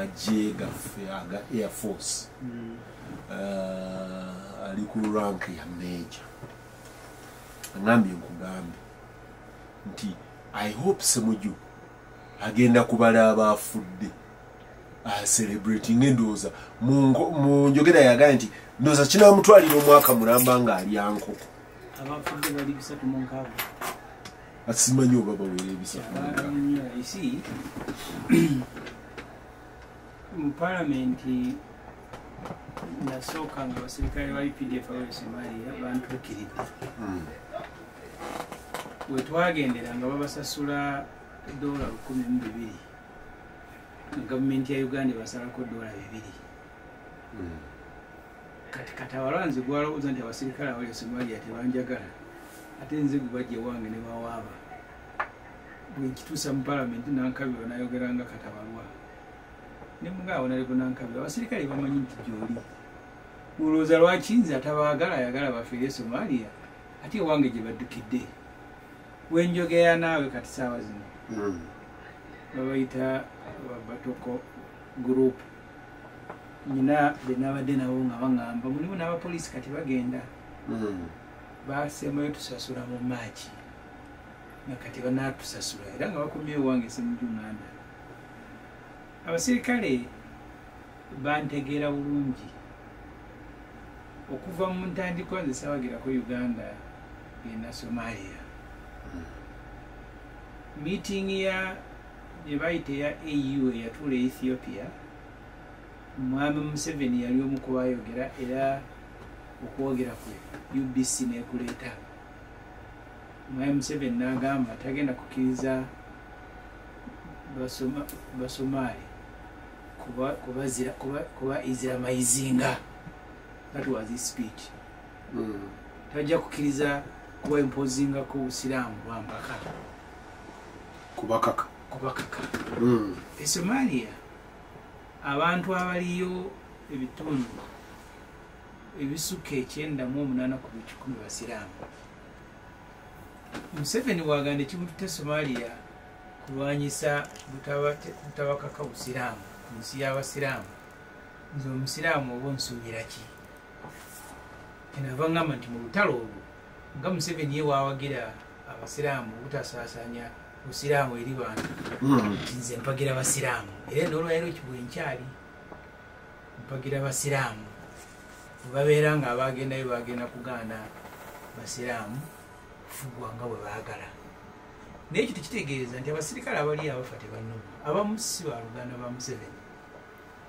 W'amagye gaffe aga Air Force, ali ku rank ya major, aŋambye nkugambe nti I hope Semuju agenda kubala abafudde acelebrating. Endowooza mu njogera yagaye nti ndowooza kinamutwalira omwaka mulamba ng'alya nkoko. Abafudde bali 360. Asimanyi oba bawera 360. Nnyo. You see, mu palamenti nasooka nga abasirikale ba UPDF abali Somalia bantuukiridde. Wetwagendera nga babasasula dola 12,000, nga gavumenti ya Uganda ebasalako dola 2. Kati Katabalwa nze gwalowooza nti abasirikale abali e Somalia tebanjagala, ate nze gwe bajja ewange ne bawaaba. Bwe nkituusa mu palamenti, Nankabirwa nayogeranga Katabalwa ne mugaawo naleko Nankabirwa, abasirikale bamanyi nti gyoli olowooza lwaki nze atabaagala ayagala bafiire e Somalia, ate ewange gye baddukidde. Wenjogera naawe kati saawa zino babayita Batoko Group, nyina benabadde nabo nga baŋŋamba mulimu n'abapoliisi kati bagenda basembayo tusasula mu Maaki, nga kati banatusasula era nga bakomyewo wange Semuju Ŋŋanda. Abasirikale bantegeera bulungi okuva mu ntandikwa. Nze saawagirako Uganda genda Somalia. Meeting ya gye bayita eya AU eyatuula e Ethiopia, Mwami Museveni yali omu ku baayogera, era okwogera kwe UBC nekuleeta. Mwami Museveni n'agamba tagenda kukkiriza Basomaali kuba Islamizinga. That was his speech. Tajja kukkiriza kuba imposingako obusiraamu bwampaka. Kubakaka. Kubakaka. E Somalia abantu abaliyo ebitundu ebisukka 98 ku basiraamu. Museveni bwagamba ekimututte Somalia kulwanyisa butabakaka busiraamu ku nsi y'abasiraamu, nze omusiraamu oba onsuubira ki? Kyenava ngamba nti mu lutalo olwo nga Museveni ye waawagira abasiraamu obutasaasaanya busiraamu eri bantu, nti nze mpagira basiraamu, era n'olwaliro bwe nkyali mpagira basiraamu. Bwe babeera nga abagendayo bagenda kugaana basiraamu kufugwa nga bwe baagala, naye ekyo tekitegeeza nti abasirikale abali abafa tebannuma. Abamu si baluganda ba Museveni,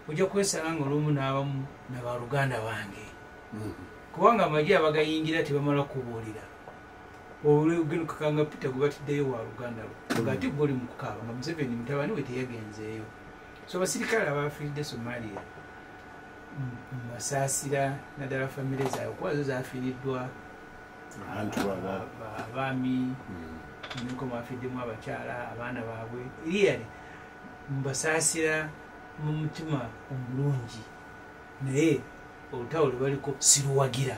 ojja kwesanga nga olumu n'abamu nabaluganda bange, kubanga amagye abagayingira tebamala kubuulira. Ogenda okakanga Peter gwe batiddeyo wa luganda lwo, nga ate gwe oli mu kukaaba nga Museveni mutabani we teyagenzeeyo. So abasirikale abafiiridde Somalia mbasaasira, naddala famire zaabwe, kuba zo zafiiriddwa abantu abaami, muliko mwafiiddemu abakyala, abaana baabwe. Really mbasaasira mu mutima omulungi, naye olutalo lwe baliko siruwagira.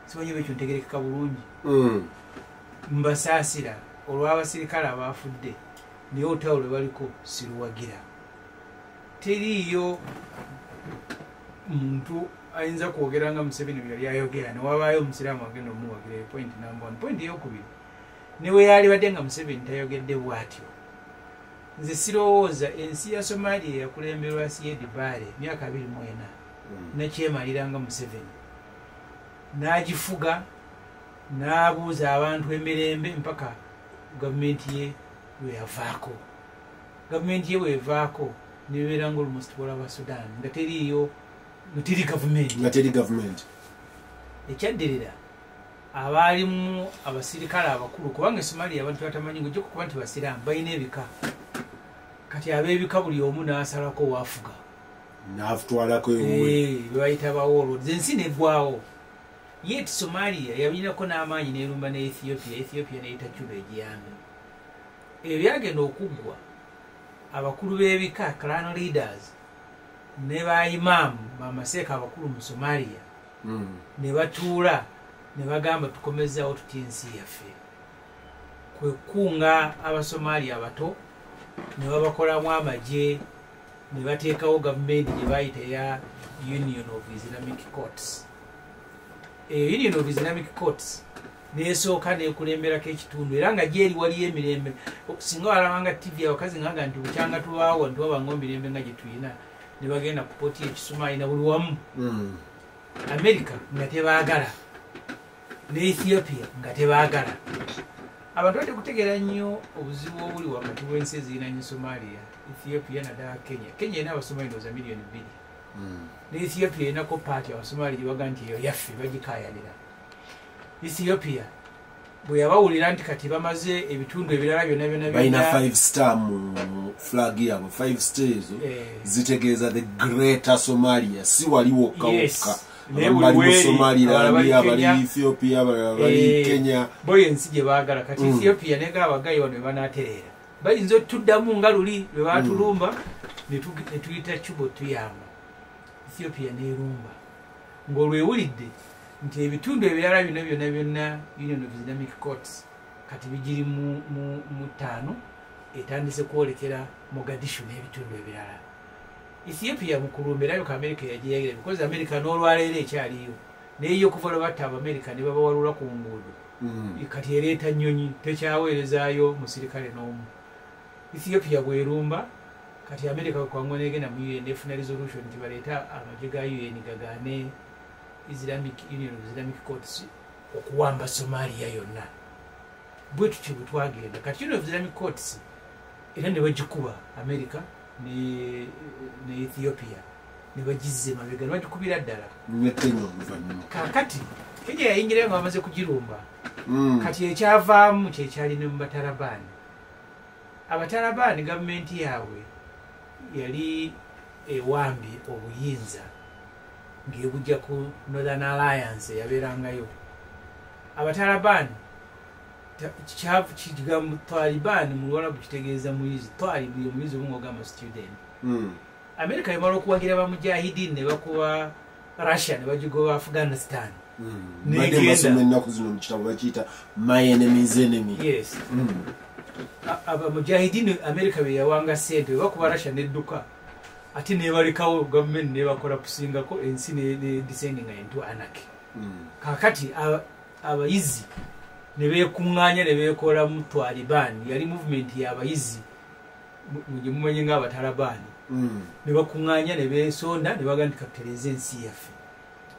Simanyi oba ekyo ntegerekeka bulungi. Mbasaasira olw'abasirikale abafudde, naye olutalo lwe baliko siruwagira. Teriiyo muntu ayinza kwogera nga Museveni bwe yali ayogera newabaayo omusiraamu agenda omuwagira. Point number one. Point eyokubiri, ne bwe yalibadde nga Museveni tayogedde bw'atyo, nze sirowooza ensi ya Somalia eyakulemberwa Siad Barre myaka 24 nakyemalira nga Museveni n'agifuga n'abuuza abantu emirembe mpaka gavumenti ye lwe yavaako. Gavumenti ye bwevaako nebeera nga almost bwolaba Sudan, nga teriiyo, nga teri gavumenti. Nga teri gavumenti. Ekyaddirira abaalimu abasirikale abakulu, kubanga Somalia abantu batamanyi nga ojja kuba nti basiraamu balina ebika, kati ab'ebika buli omu n'asalako waafuga. N'atwalako ewuwe. Bebayita ba warlords, ensi neggwawo. Yet Somalia yalinako n'amaanyi nerumba ne Ethiopia, Ethiopia neyita Cuba egiyambe. Ebyo byagenda okuggwa, abakulu b'ebika, clan leaders, ne ba imaamu bamaseeka abakulu mu Somalia ne batuula ne bagamba tukomezaawo tutya ensi yaffe. Kwe kunga Abasomalia abato ne babakolamu amagye. Ne bateekawo gavumenti gye bayita eya Union of Islamic Courts. Eyo Union of Islamic Courts nesooka nekulemberako ekitundu, era nga gyeri waliyo emirembe. Singa walabanga TV, abakazi nga nti bukyanga tubaawo ntiwabanga emirembe nga gye tuyina, ne bagenda ku port y'Ekisumaali na buli wamu. America nga tebaagala, ne Ethiopia nga tebaagala. Abantu bate kutegeera nnyo obuzibu obuli wakati w'ensi ezirinaanye Somalia, Ethiopia, naddala Kenya. Kenya erina Abasomali ndowooza 2 million. Ne Ethiopia erinako part Abasomali gye baga nti eyo yaffe, bagikaayanira. Ethiopia bwe yabawulira nti kati bamaze ebitundu ebirala byonna byonna Balina byonna, 5 star mu flag yaabwe. 5 star ezo zitegeeza the Greater Somalia, si wali wokka wokka. Naye Abamu buli bali mu weeri, Somaliland, abalala bali abali Kenya. Ethiopia, abalala bali Kenya. Bo ensi gye baagala kati Ethiopia nega abagayi bano bebanatereera bayinza otuddamu nga luli lwe batulumba, ne tuyita Cuba tuyamba. Ethiopia nerumba ng'olwewulidde nti ebitundu ebirala bino byonna byonna Union of Islamic Courts kati bigiri mu ttaano, etandise kwolekera Mogadishu n'ebitundu ebirala. Ethiopia mu kulumba erabika America yagiyagira, because America n'olwaleero ekyaliyo, naye yo okuva lwe batta Abamerika ne babawalula ku nguudo, kati ereeta nnyonyi, tekyaweerezaayo musirikale n'omu. Ethiopia bwerumba kati America kwangwa negenda mu UN, efuna resolution nti baleeta amagye ga UN gagaane Islamic Union of Islamic Courts okuwamba Somalia yonna. Bwe tutyo bwe twagenda. Kati Union of Islamic Courts era ne bagikuba America ne Ethiopia, ne bagizza emabega, ne bagikubira ddala. Ne Kenya oluvannyuma. Kakati Kenya yayingirayo nga bamaze kugirumba. Kati ekyavaamu kyekyali ne mu Batalabaani. Abatalabaani gavumenti yaabwe yali ewambye obuyinza ng'ebujja ku Northern Alliance eyabeerangayo. Abatalabaani kigambo Taliban mu Luwalabu kitegeeza muyizi. Talibu ye muyizi, oba ng'ogamba student. Amerika emala okuwagira bamujahidin ne bakuba Russia ne bagigoba Afghanistan. Mbadde Negenda. mbasoma ennaku zino mu kitabo bakiyita My Enemy's Enemy. Yes. Abamujahidini Amerika beyawanga sente bwe bakuba Russia nedduka, ate nebalekawo gavumenti nebakola kusingako ensi ne descending into anarchy. Kakati abayizi ne beekuŋŋaanya ne beekolamu Taliban. Yali movement y'abayizi gye mumanyi ng'Abatalabaani. Ne bakuŋŋaanya ne beesonda ne baga nti katutereeze ensi yaffe.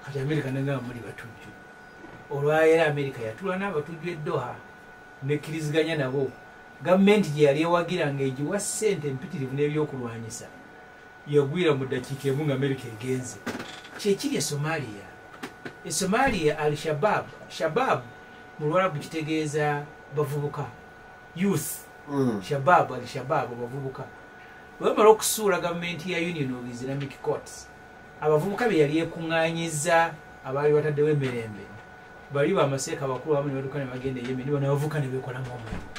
Kati Amerika negamba muli batujju. Olwaleero Amerika yatula n'abatujju e Doha nekkiriziganya nabo. Gavumenti gye yali ewagira ng'egiwa ssente empitirivu n'ebyokulwanyisa yagwira mu ddakiika emu nga Amerika egenze. Kyekiri e Somalia. E Somalia Al Shabab, shabab mu Luwarabu kitegeeza bavubuka, youth. Shabab, Al Shabab, abavubuka bwe bamala okusuula gavumenti ya Union of Islamic Courts, abavubuka be yali ekuŋŋaanyiza abaali bataddewo emirembe bali bamaseeka abakulu abamu ne baduka ne bagenda e Yemen. Bano abavubuka ne beekolamu omulimu.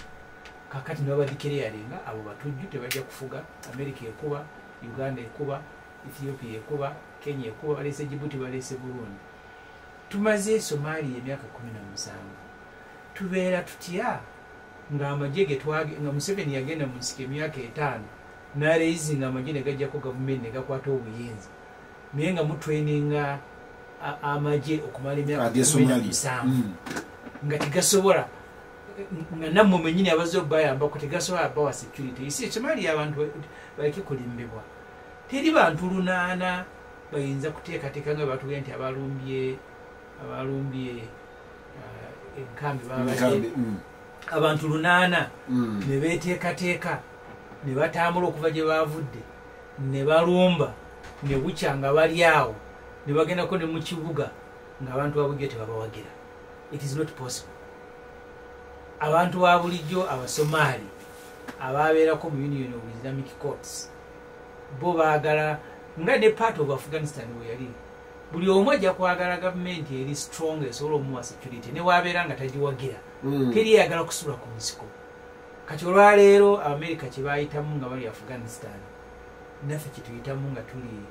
Kakati ne babadeclaringa abo batujju, tebajja kufuga. Amerika ekuba, Uganda ekuba, Ethiopia ekuba, Kenya ekuba, baleese Jibuti, baleese Burundi. Tumaze Somalia emyaka 17. Tubeera tutya ng'amagye nga Museveni yagenda mu nsiko emyaka 5 n'araisinga amagye ne gajjako gavumenti ne gakwata obuyinza, naye nga mutraininga amagye okumala emyaka Ag'e kumi na Somalia. musanvu nga tegasobola, nga nammwe mwennyini abazze okubayambako tegasobola bawa security isi Somalia. Abantu baleke kulimbibwa. Teri bantu 800 bayinza kuteekateeka nga batugenda nti abalumbye enkambi babadde Enkambi, abantu 800 ne beeteekateeka ne batambula okuva gye bavudde ne balumba ne bukya nga bali awo ne bagendako ne mu kibuga ng'abantu ba bulijjo tebabawagira. It is not possible. Abantu ba bulijjo Abasomaali ababeerako mu Union of Islamic Courts bo baagala nga ne part of Afghanistan we yali, buli omu ajja kwagala gavumenti eri strong esobola omuwa security ne wabeera nga tagiwagira. Teri yagala kusula ku nsiko. Kati olwaleero Amerika kye bayitamu nga bali Afghanistan, naffe kyetuyitamu nga tuli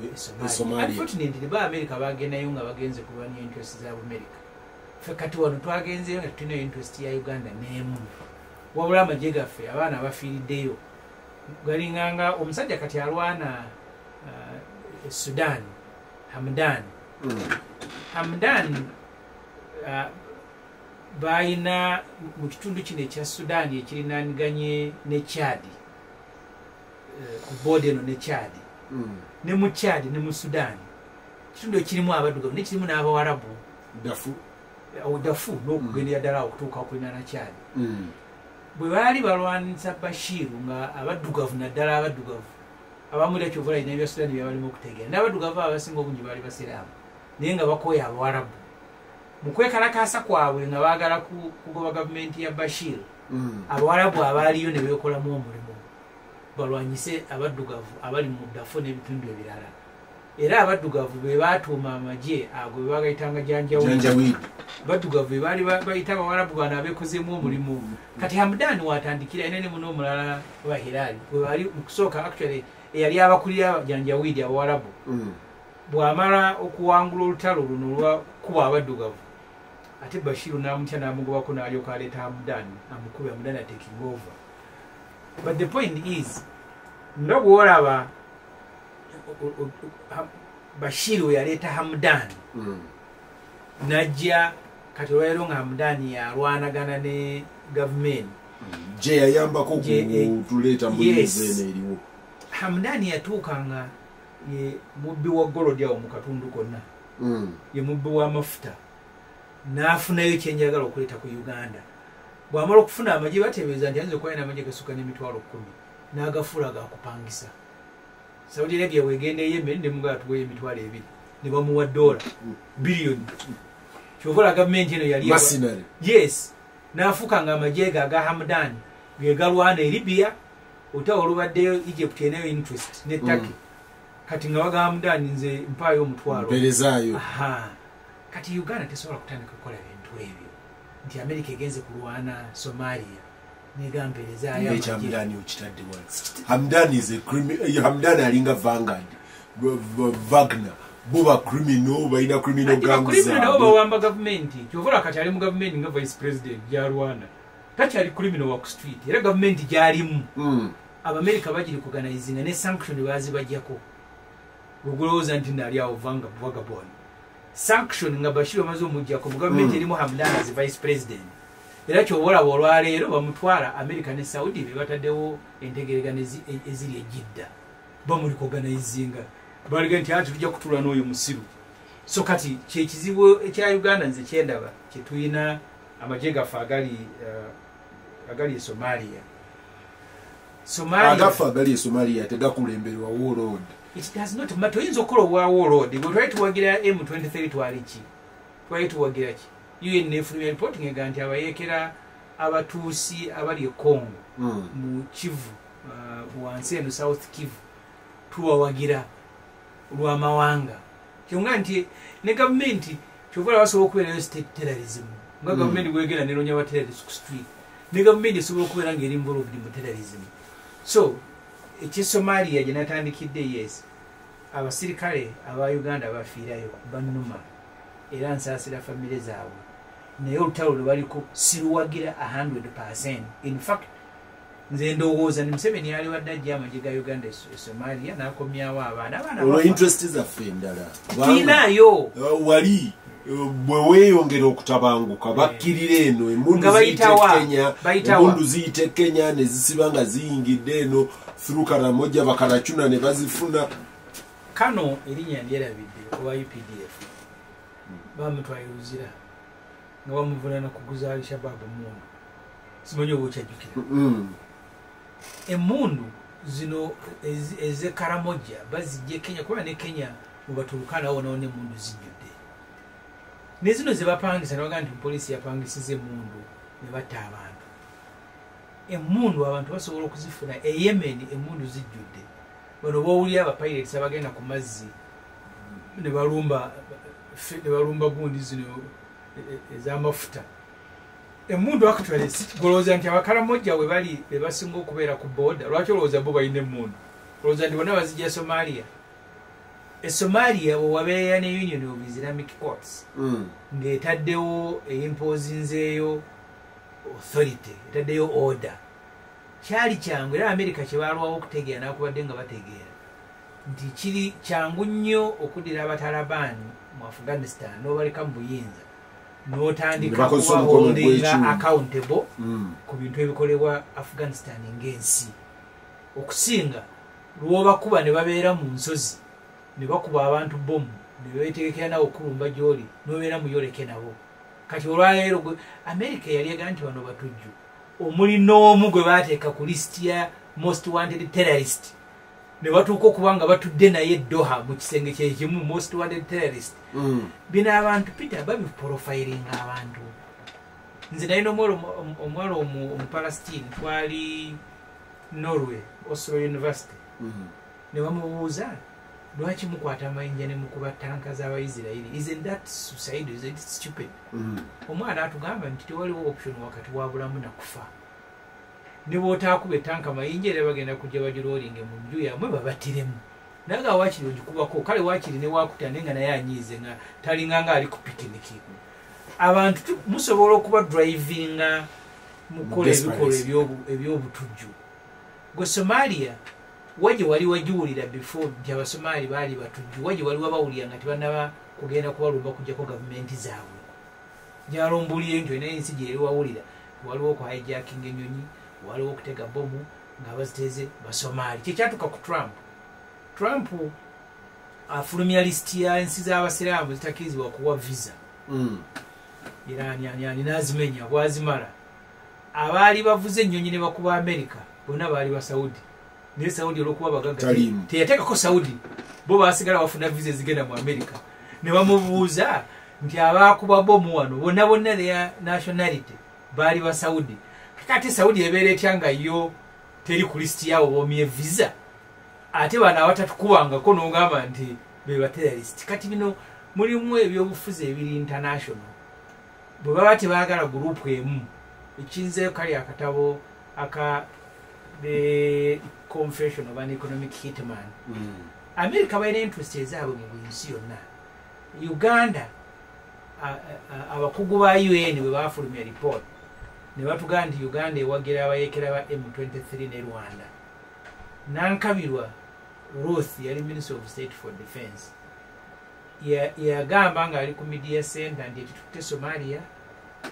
e E Somalia. Somalia. Unfortunately, ba Amerika bagendayo nga bagenze kulwanya interest za Amerika. Ffe kati wano twagenzeyo nga tulina interest ya Uganda n'emu, wabula amagye gaffe abaana abafiiriddeyo Galinganga omusajja kati alwana Sudan, Hamdan. Hamdan balina mu kitundu kino ekya Sudan ekirinaaniganye ne Chad, ku border eno ne Chad, ne mu Chad ne mu Sudan, kitundu ekirimu abaddugavu nekirimu n'abawarabu Darfur n'okugendera ddala okutuuka okulinaana Chad. Bwe baali balwanisa Bashiru nga abaddugavu, naddala abaddugavu abamu kyova olaba n'ebya Sudan byabalimu okutegeera, n'abaddugavu abasinga obungi baali basiraamu naye nga bakooye abawarabu. Mu kwekalakaasa kwabwe nga baagala kugoba gavumenti ya Bashir, abawarabu abaaliyo ne beekolamu omulimu balwanyise abaddugavu abali mu Darfur n'ebitundu ebirala. Era abaddugavu be baatuuma amagye ago be bagayitanga Janjaweed. Baddugavu be baali bayita abawarabu bano abeekozeemu omulimu. Kati Hamdan watandikira ene ne muno omulala wa Hilal bwe baali mu kusooka, actually eyali abakulira Janjaweed abawarabu, bw'amala okuwangula olutalo luno olwakuba abaddugavu, ate Bashiru n'amutya n'amugobako n'alyoka aleeta Hamdan amukube, Hamdan taking over. But the point is, nga bw'olaba Bashiru yaleeta Hamdan najja, kati olwaleero nga Hamdan yalwanagana ne gavumenti gye yayambako kutuleeta mu eno eriwo. Hamdan yatuuka nga ye mubbi wa golodi awo mu katundu konna, ye mubbi w'amafuta, n'afunayo kyenjagala okuleeta ku Uganda. Bw'amala okufuna amagye, bateebereza nti ayinza okuba alina amagye gasukka n'emitwalo 10, n'agafuula gakupangisa. Saudi Arabia wegenda e Yemen ne mugala tuweyo 20,000 ne bamuwa $1 billion. Kyova olaba gavumenti eno yali yes, n'afuuka nga amagye ge aga Hamdan ge galwana e Libya, olutalo olubaddeyo Egypt enayo interest ne Turkey. Kati nga bagamba Hamdan nze mpaayo omutwalo mperezaayo. Kati Uganda tesobola kutandika kukola bintu ebyo nti America egenze kulwana Somalia negamperezaayo. Hamdan okitadde wala. Hamdan is a criminal. Hamdan alinga Vanguard, Wagner, bo ba criminal, balina criminal gangs. Nabo bawamba gavumenti. Kyova olaba kati ali mu gavumenti nga vice president gy'alwana, takyali criminal wa ku street, era gavumenti gy'alimu Abamerika bagiri kuganizinga ne sanction bazibajjako. Ogulowooza nti naali awo vagabond sanction nga Bashir bamaze omuggyako mu gavumenti erimu Hamdan as vice president. Era kyova olaba olwaleero bamutwala America ne Saudi be bataddewo entegeregano eziri e Jidda, bamuliorganizinga baliga nti ati tujja kutuula n'oyo musiru. So kati kyekizibu ekya Uganda nze kyendaba kyetulina amagye gaffe agali e Somalia. Agaffe agali e Somalia tegakulemberwa warlord. It does not matter. Oyinza okukola obwa warlord. Bwe twali tuwagira M23 twali ki? Twali tuwagira ki? UN efulumya report ng'egamba nti abayeekera abatuusi abali e Congo mu Kivu, wansi eno South Kivu, tubawagira lw'amawanga. Kyonga nti ne gavumenti kyova olaba basobola okubeerayo state terrorism, nga gavumenti bwegenda neroonya ba terrorist ku street, ne gavumenti esobola okubeera ng'eri involved mu terrorism. So ekye Somalia gye natandikidde, yes, abasirikale aba Uganda bafiirayo bannuma, era nsaasira famire zaabwe, naye olutalo lwe baliko siruwagira 100%. In fact nze ndowooza ni Museveni yali wadde ajja amagye ga Uganda e Somalia n'akomyawo abaana olwo interest zaffe endala tulinayo wali bwe weeyongera okutabanguka bakkirira eno emundu ziyite Kenya ne zisiba nga ziyingidde eno through Karamoja bakaracuna ne bazifuna. Kano erinnya ndyerabidde owa UPDF bamutwala Luzira nga bamuvunaana kuguza Al-Shabaab emmundu, simanyi oba okyajjukira. Emmundu zino ez'e Karamoja bazijja e Kenya, kuba ne Kenya mu Baturukana awo nawo n'emmundu zijjudde. Ne zino ze bapangisa ne bagamba nti poliisi yapangisiza emmundu ne batta abantu. Emmundu abantu basobola okuzifuna. E Yemen emmundu zijjudde. Bano b'owulira aba pirates abagenda ku mazzi ne balumba gundi zino ez'amafuta. Emmundu actually golowooza nti abakaramoja we bali be basinga okubeera ku border. Lwaki olowooza bo balina emmundu? Olowooza nti bonna bazijja Somalia? E Somalia bwe wabeera ne Union of Islamic Courts ng'etaddewo eimposinzeeyo authority, etaddeyo order, Kyali kyangu era Amerika kye baalwawo okutegeera nakubadde nga bategeera nti kiri kyangu nnyo okuddira Abatalabaani mu Afghanistan n'obaleka mu buyinza n'otandika kubaholdinga accountable ku bintu ebikolebwa Afghanistan ng'ensi, okusinga lw'obakuba ne babeera mu nsozi ne bakuba abantu bomu ne beetegekera nawe okulumba gy'oli n'obeera muyoleke nabo. Kati olwaleero Amerika yali egamba nti bano batujju, omuli n'omu gwe baateeka ku list ya most wanted terrorist ne batuuka okuba nga batudde naye Doha mu kisenge kyekimu, most wanted terrorist. Bino abantu Peter babiprofilinga abantu. Nze nalina omuwala Omupalestine, twali Norway, Oslo University, ne bamubuuza lwaki mukwata amayinja ne mukuba tanka z'Abaisirairi, isn't that suicide, isn't it stupid? Omwana atugamba nti tewaliwo option wakati wa bulamu na kufa, ne bw'otaakuba etanka mayinja era bagenda kujja bagiroolinge mu nju yammwe babatiremu. Naye nga waakiri ogikubako, kale waakiri ne waakuta naye nga naye anyiize nga talinga nga ali ku pikiniki. Abantu musobola okuba drivinga mukola ebikolwa eby'obutujju. Gwe Somalia waje wali wagiwulira before nti Abasomaali baali batujju, waje wali wabawulira nga tebannaba kugenda kubalumba kuggyako gavumenti zaabwe. Njagala ombuulire nti olina ensi gyeri wawulira waliwo okuhijackinga ennyonyi, waliwo okutega bomu nga baziteeze Basomaali. Kyekyatuuka ku Trump. Trump afulumya lisiti ya nsi z'Abasiraamu zitakkirizibwa kuwa visa. Iran ani n'azimenya bwazimala. Abaali bavuze ennyonyi ne bakuba Amerika bonna baali ba Saudi. Naye Saudi olw'okuba bagagga teyateekako Saudi, bo baasigala bafuna visa ezigenda mu Amerika. Ne bamubuuza nti abaakuba bomu wano bonna bonna their nationality baali ba Saudi. Kati Saudi ebeera etya nga yo teri ku lisiti yaabo boomye visa, ate bano abatatukubangako n'ogamba nti be ba terrorist. Kati bino mulimu ebyobufuzi ebiri international. Bwe baba tebaagala gurupu emu, ekinzeeyo kali akatabo aka The Confession of an Economic Hitman. America balina interest ezaabwe mu buli nsi yonna. Uganda abakugu ba UN bwe baafulumya report ne batugamba nti Uganda ewagira abayeekera ba M23 ne Rwanda. Nankabirwa Ruth yali Minister of State for Defense, yagamba ng'ali ku media center nti ekitutte Somalia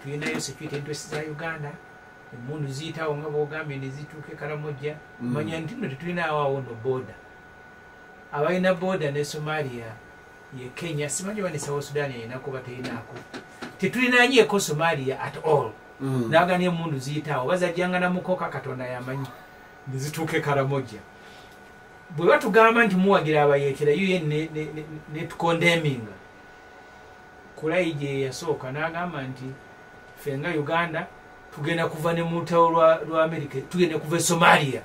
tulinayo security interest za Uganda, emmundu ziyitawo nga bw'ogambye ne zituuka e Karamoja. Manya nti nno tetulinaawo awo no border. Abalina border ne Somalia ye Kenya, simanyi oba ne South Sudan erinaako oba terinaako. Tetulinanyeeko Somalia at all. Naga n'emmundu ziyitaawo bazajjanga na mukoka, Katonda yamanyi, ne zituuka e Karamoja. Bwe batugamba nti muwagira abayeekera, UN netukondeminga. Kulayigye yasooka n'agamba nti ffe nga Uganda tugenda kuva ne mu lutalo lwa Amerika, tugenda kuva e Somalia.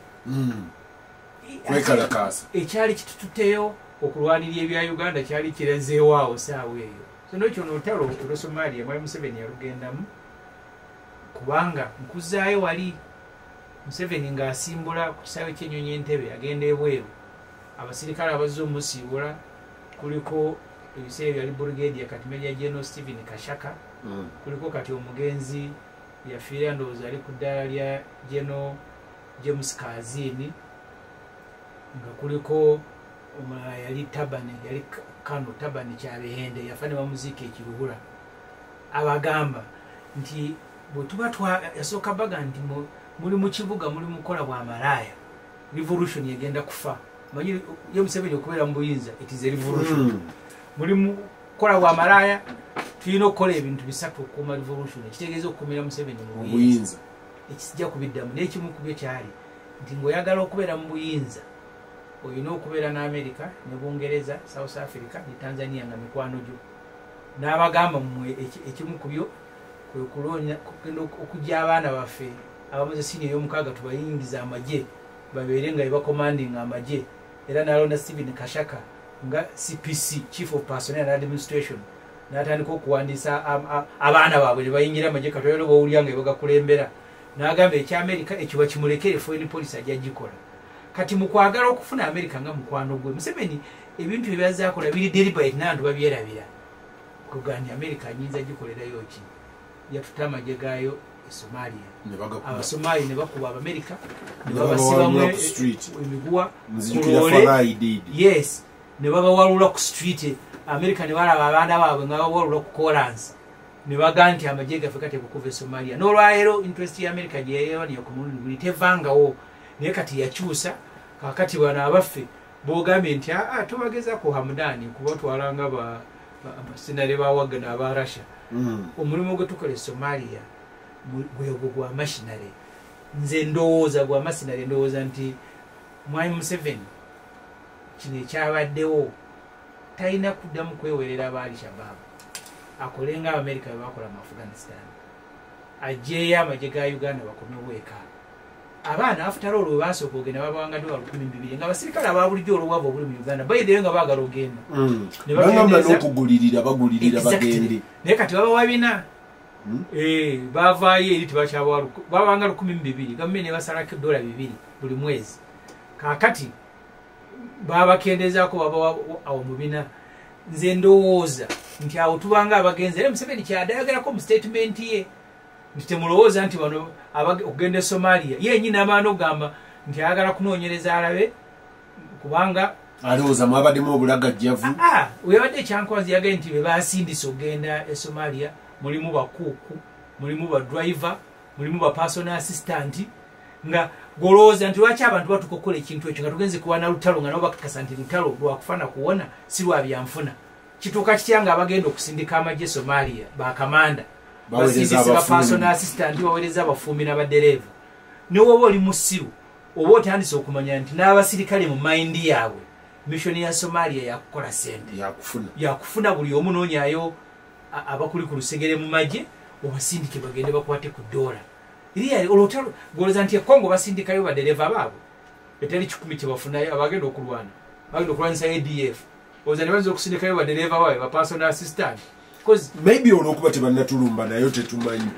Kwekalakaasa. Ekyali kitututteyo okulwanirira ebya Uganda kyali kirazeewo awo saawa eyo. So n'ekyo n'olutalo olwa Somalia Mwami Museveni yalugendamu, kubanga nkuzaayo wali Museveni ng'asimbula ku kisaawe ky'ennyonyi Entebbe agenda ebweru, abasirikale abazze omusiibula kuliko ebiseera byali Brigadier kati Major General Stephen Kashaka, kuliko kati omugenzi yafiira ndowooza ali ku ddaala lya General James Kazini, nga kuliko omulala yali Tabane, yali Kano Tabane Kyabehende, yafa ne bamuziika e Kiruhura. Abagamba nti bwe tuba yasooka baga nti muli mu kibuga muli mukola bwa malaaya, revolution egenda kufa. Manyi ye Museveni okubeera mu buyinza it is a revolution. Muli mukola bwa malaaya, tulina okukola ebintu bisatu okukuuma revolution, ekitegeeza okukuumira Museveni mu buyinza. Ekisijja kubiddamu n'ekimu ku byo kyali nti ng'oyagala okubeera mu buyinza olina okubeera n'Amerika ne Bungereza, South Africa ne Tanzania nga mikwano gyo. N'abagamba mmwe ekimu ku byo kwe kuloonya kugenda okuggya abaana baffe abamaze siniya ey'omukaaga tubayingize amagye babeere nga bebakomandinga amagye. Era n'alonda Stephen Kashaka nga CPC, Chief of Personnel and Administration, n'atandika okuwandiisa abaana baabwe ne bayingira amagye katwaliro b'owulira nga bagakulembera. N'agamba eky'Amerika ekyo bakimulekere, foreign policy ajja gikola. Kati mu kwagala okufuna Amerika nga mukwano gwe, Museveni ebintu bye byazze akola biri deliberate n'abantu babyerabira. Kugamba Amerika nyinza gikolerayo ki? Yatutte amagye gaayo e Somalia. Ne bagakuba. Abasomali ne bakuba Abamerika ne Ne babasibamu babawalula ku street. Emiguwa. Nzijukira. Ku loole. Farah Aidid. Yes, ne babawalula ku street. Amerika ne balaba abaana baabwe nga babawalula ku kolansi, ne bagaa nti amagye gaffe gateekwa okuva e Somalia. N'olwaleero interest ya Amerika gye yeyawaniya ku mulundi guli tevangawo, naye kati yakyusa. Kakati bano abaffe bogambye nti aa, tobageza ku Hamdani kubatwala nga basinale ba Wagner aba Russia. Omulimu gwe tukola e Somalia gwegwo gwa mercenary. Nze ndowooza gwa mercenary. Ndowooza nti Mwami Museveni kino ekyabaddewo talina kuddamu kwewerera aba Al-Shabaab. Akole nga Abamerika bwe bakola mu Afghanistan, aggyeyo amagye ga Uganda bakomewo eka. Abaana after all we basooka ogenda babawanga $12,000 nga abasirikale aba bulijjo olwobwavu obuli mu Uganda bayideyo nga baagala ogenda. Ne Bagamba bakendeeza- n'okugulirira bagulirira. Exactly. Bagende. Naye kati babawa 400. Bavaayo eri tebakyabawa babanga 1200, gavumenti ne basalako $2 buli mwezi. Kaakati babakendezaako, babawa awo mu 400. Nze ndowooza nti awo tubanga abagenzi, era Museveni kyadayogerako mu statement ye nti temulowooza nti bano okugenda e Somalia. Ye nyina amaana okugamba nti ayagala kunoonyereza alabe kubanga Alowooza mwabaddemu obulagajjavu. Ah, webadde ekyankwanzi yagaye nti bebasindise okugenda e Somalia mulimu bakuuku, mulimu badriver, mulimu ba personal assistant, nga golowooza nti lwaki abantu batuka okukola ekintu ekyo nga tugenze kuwana lutalo, nga nabo bakakasa nti lutalo lwakufana kuwona, si lwa byanfuna. Kituuka kitya nga abagenda okusindika amagye Somalia bakamanda Baweereza basindise ba abafuumi. Personal assistant, baweereza abafuumi n'abadereeva? Newoba oli musiru oba otandise okumanya nti n'abasirikale mu mind yaabwe mission ya Somalia yakukola sente. Yakufuna. Yakufuna. Buli omu noonyayo abakuli ku lusegere mu magye obasindike bagende bakwate ku dola. Really, olutalo golowooza nti ekongo basindikayo badereva baabwe etali 1,000 kyebafunayo, abagenda okulwana, bagenda okulwanyisa ADF, oza ne bayinza okusindikayo badereva baabwe, ba personal assistant? 'Cause Maybe olwokuba tebannatulumba nayo tetumanyi.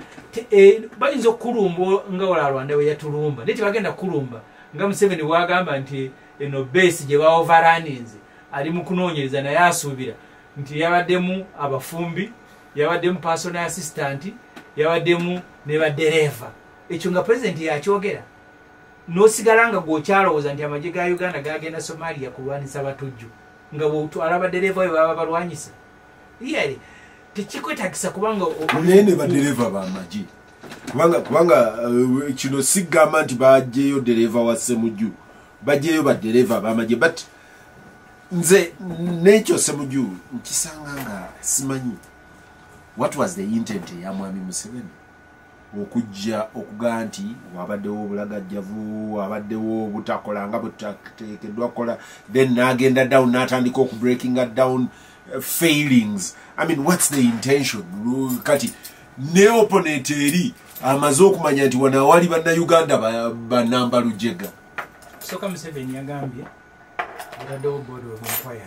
Bayinza okukulumba nga wala Rwanda we yatulumba, naye tebagenda kukulumba nga Museveni bwagamba nti eno base gye baoveraninze ali mu kunoonyereza, naye asuubira nti yabaddemu abafumbi, yabaddemu personal assistant, yabaddemu ne badereva. Ekyo nga pulezidenti yakyogera, n'osigala nga gwokyalowooza nti amagye ga Uganda gagenda Somalia kulwanyisa batujju, nga bwotwala badereva we baba balwanyisa. Really, tekikwetagisa kubanga Naye ne badereva bamagye, kubanga kino sigamba nti bajjeyo dereva wa Semuju, bajjeyo badereva bamagye. But nze n'ekyo Semuju nkisanga nga simanyi what was the intent eya Mwami Museveni okujja okugaa nti wabaddewo obulagajjavu, wabaddewo obutakola nga butateekeddwa kukola, then n'agenda down n'atandika okubreakinga down failings. I mean, what's the intention? Kati ne opponent eri amaze okumanya nti wano awali Bannayuganda banamba lujega. Soka Museveni yagambye ataddewo board of inquiry.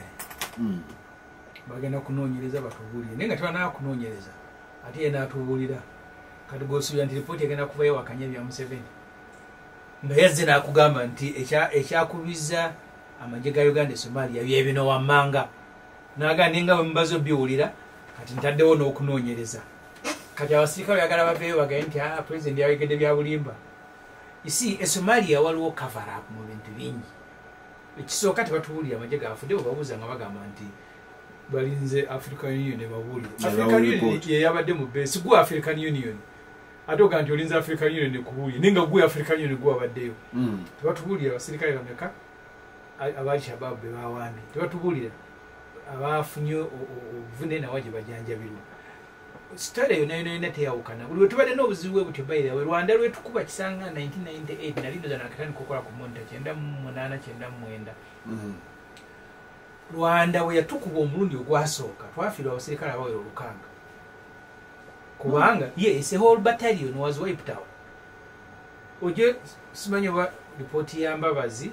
Bagenda kunoonyereza batubuulire, naye nga tebanaba kunoonyereza ate ye n'atubuulira. Kati gwosuubira nti ripooti egenda kuvayo wakanya ebya Museveni nga yazze n'akugamba nti ekyakubiza amagye ga Uganda e Somalia byebino wammanga, nagaa naye nga bwe mubaze obiwulira kati ntaddewo n'okunoonyereza. Kati abasirikale oyagala baveeyo bagaye nti ah, pulezidenti yayogedde bya bulimba? Isi e Somalia waliwo cover up mu bintu bingi. Ekisooka, tebatubuulira amagye gafudde. Bwe babuuza nga bagamba nti balinze African Union ebabuulire. Ne African bawa Union report. ye yabadde mu base. Gwe African Union ate ogaa nti olinze African Union ekubuulire, naye nga gwe African Union gwe wabaddeyo. Tebatubuulira abasirikale bameka aba Al-Shabaab be bawambye, tebatubuulira abafunye obuvune nawa gye bajanjabirwa. Sitale yonna yonna yonna teyawukana. Buli lwe tubadde n'obuzibu bwe butyo, bayirawe Rwanda lwetukuba kisanga 1998, nali ndoza nakatandika okukola ku Monitor 98, 99. Rwanda bwe yatukuba omulundi ogwasooka twafiirwa abasirikale abawera 600, kubanga yes, a whole battalion was wiped out. Oje simanyi oba ripooti ya Mbabazi,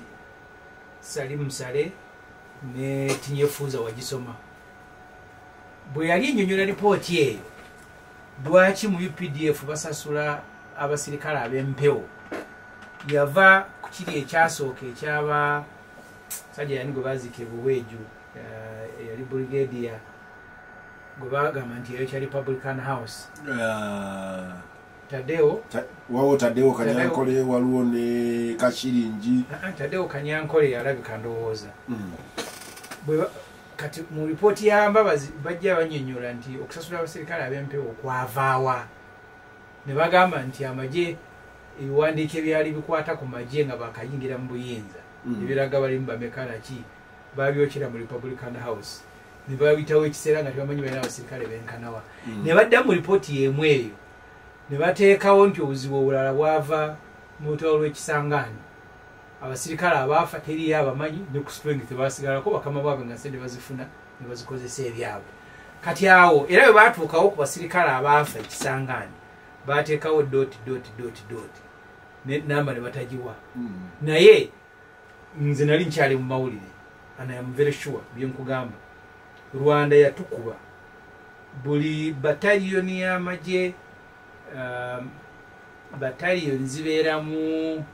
Salim Saleh ne Tinyefuza wagisoma. Bwe yali ennyonnyola ripooti eyo lwaki mu UPDF basasula abasirikale ab'empewo, yava ku kiri ekyasooka ekyaba sajja yani gwe baziika ebuweeju, eyali brigadier gwe bagamba nti yayokya Republican House. Tadeo wawo Tadeo Kanyankole, waliwo ne Kashiringi. Tadeo Kanyankole yalabika ndowooza. Kati mu ripooti ya Mbabazi bajja bannyonnyola nti okusasula abaserikale ab'empewo kwavaawa, ne bagamba nti amagye, ebiwandiiko ebyali bikwata ku magye nga bakayingira mu buyinza, ebiraga balimu bameka naki, babyokera mu Republican House, ne babitawo ekiseera nga tebamanyi balina abaserikale benkanawa. Ne badda mu ripooti y'emu eyo ne bateekawo nti obuzibu obulala bwava mu lutalo lw'Ekisangaani, abasirikale abaafa teriyo abamanyi, ne ku strength basigalako, bakama baabwe nga sente bazifuna ne bazikozesa ebyabwe. Kati awo era bwe baatuukawo ku basirikale abaafa Ekisangaani, bateekawo dot dot dot dot ne namba ne batagiwa. Naye nze nali nkyali mu mawulire and I am very sure bye nkugamba. Rwanda yatukuba buli bataliyoni y'amagye, bataliyoni zibeeramu,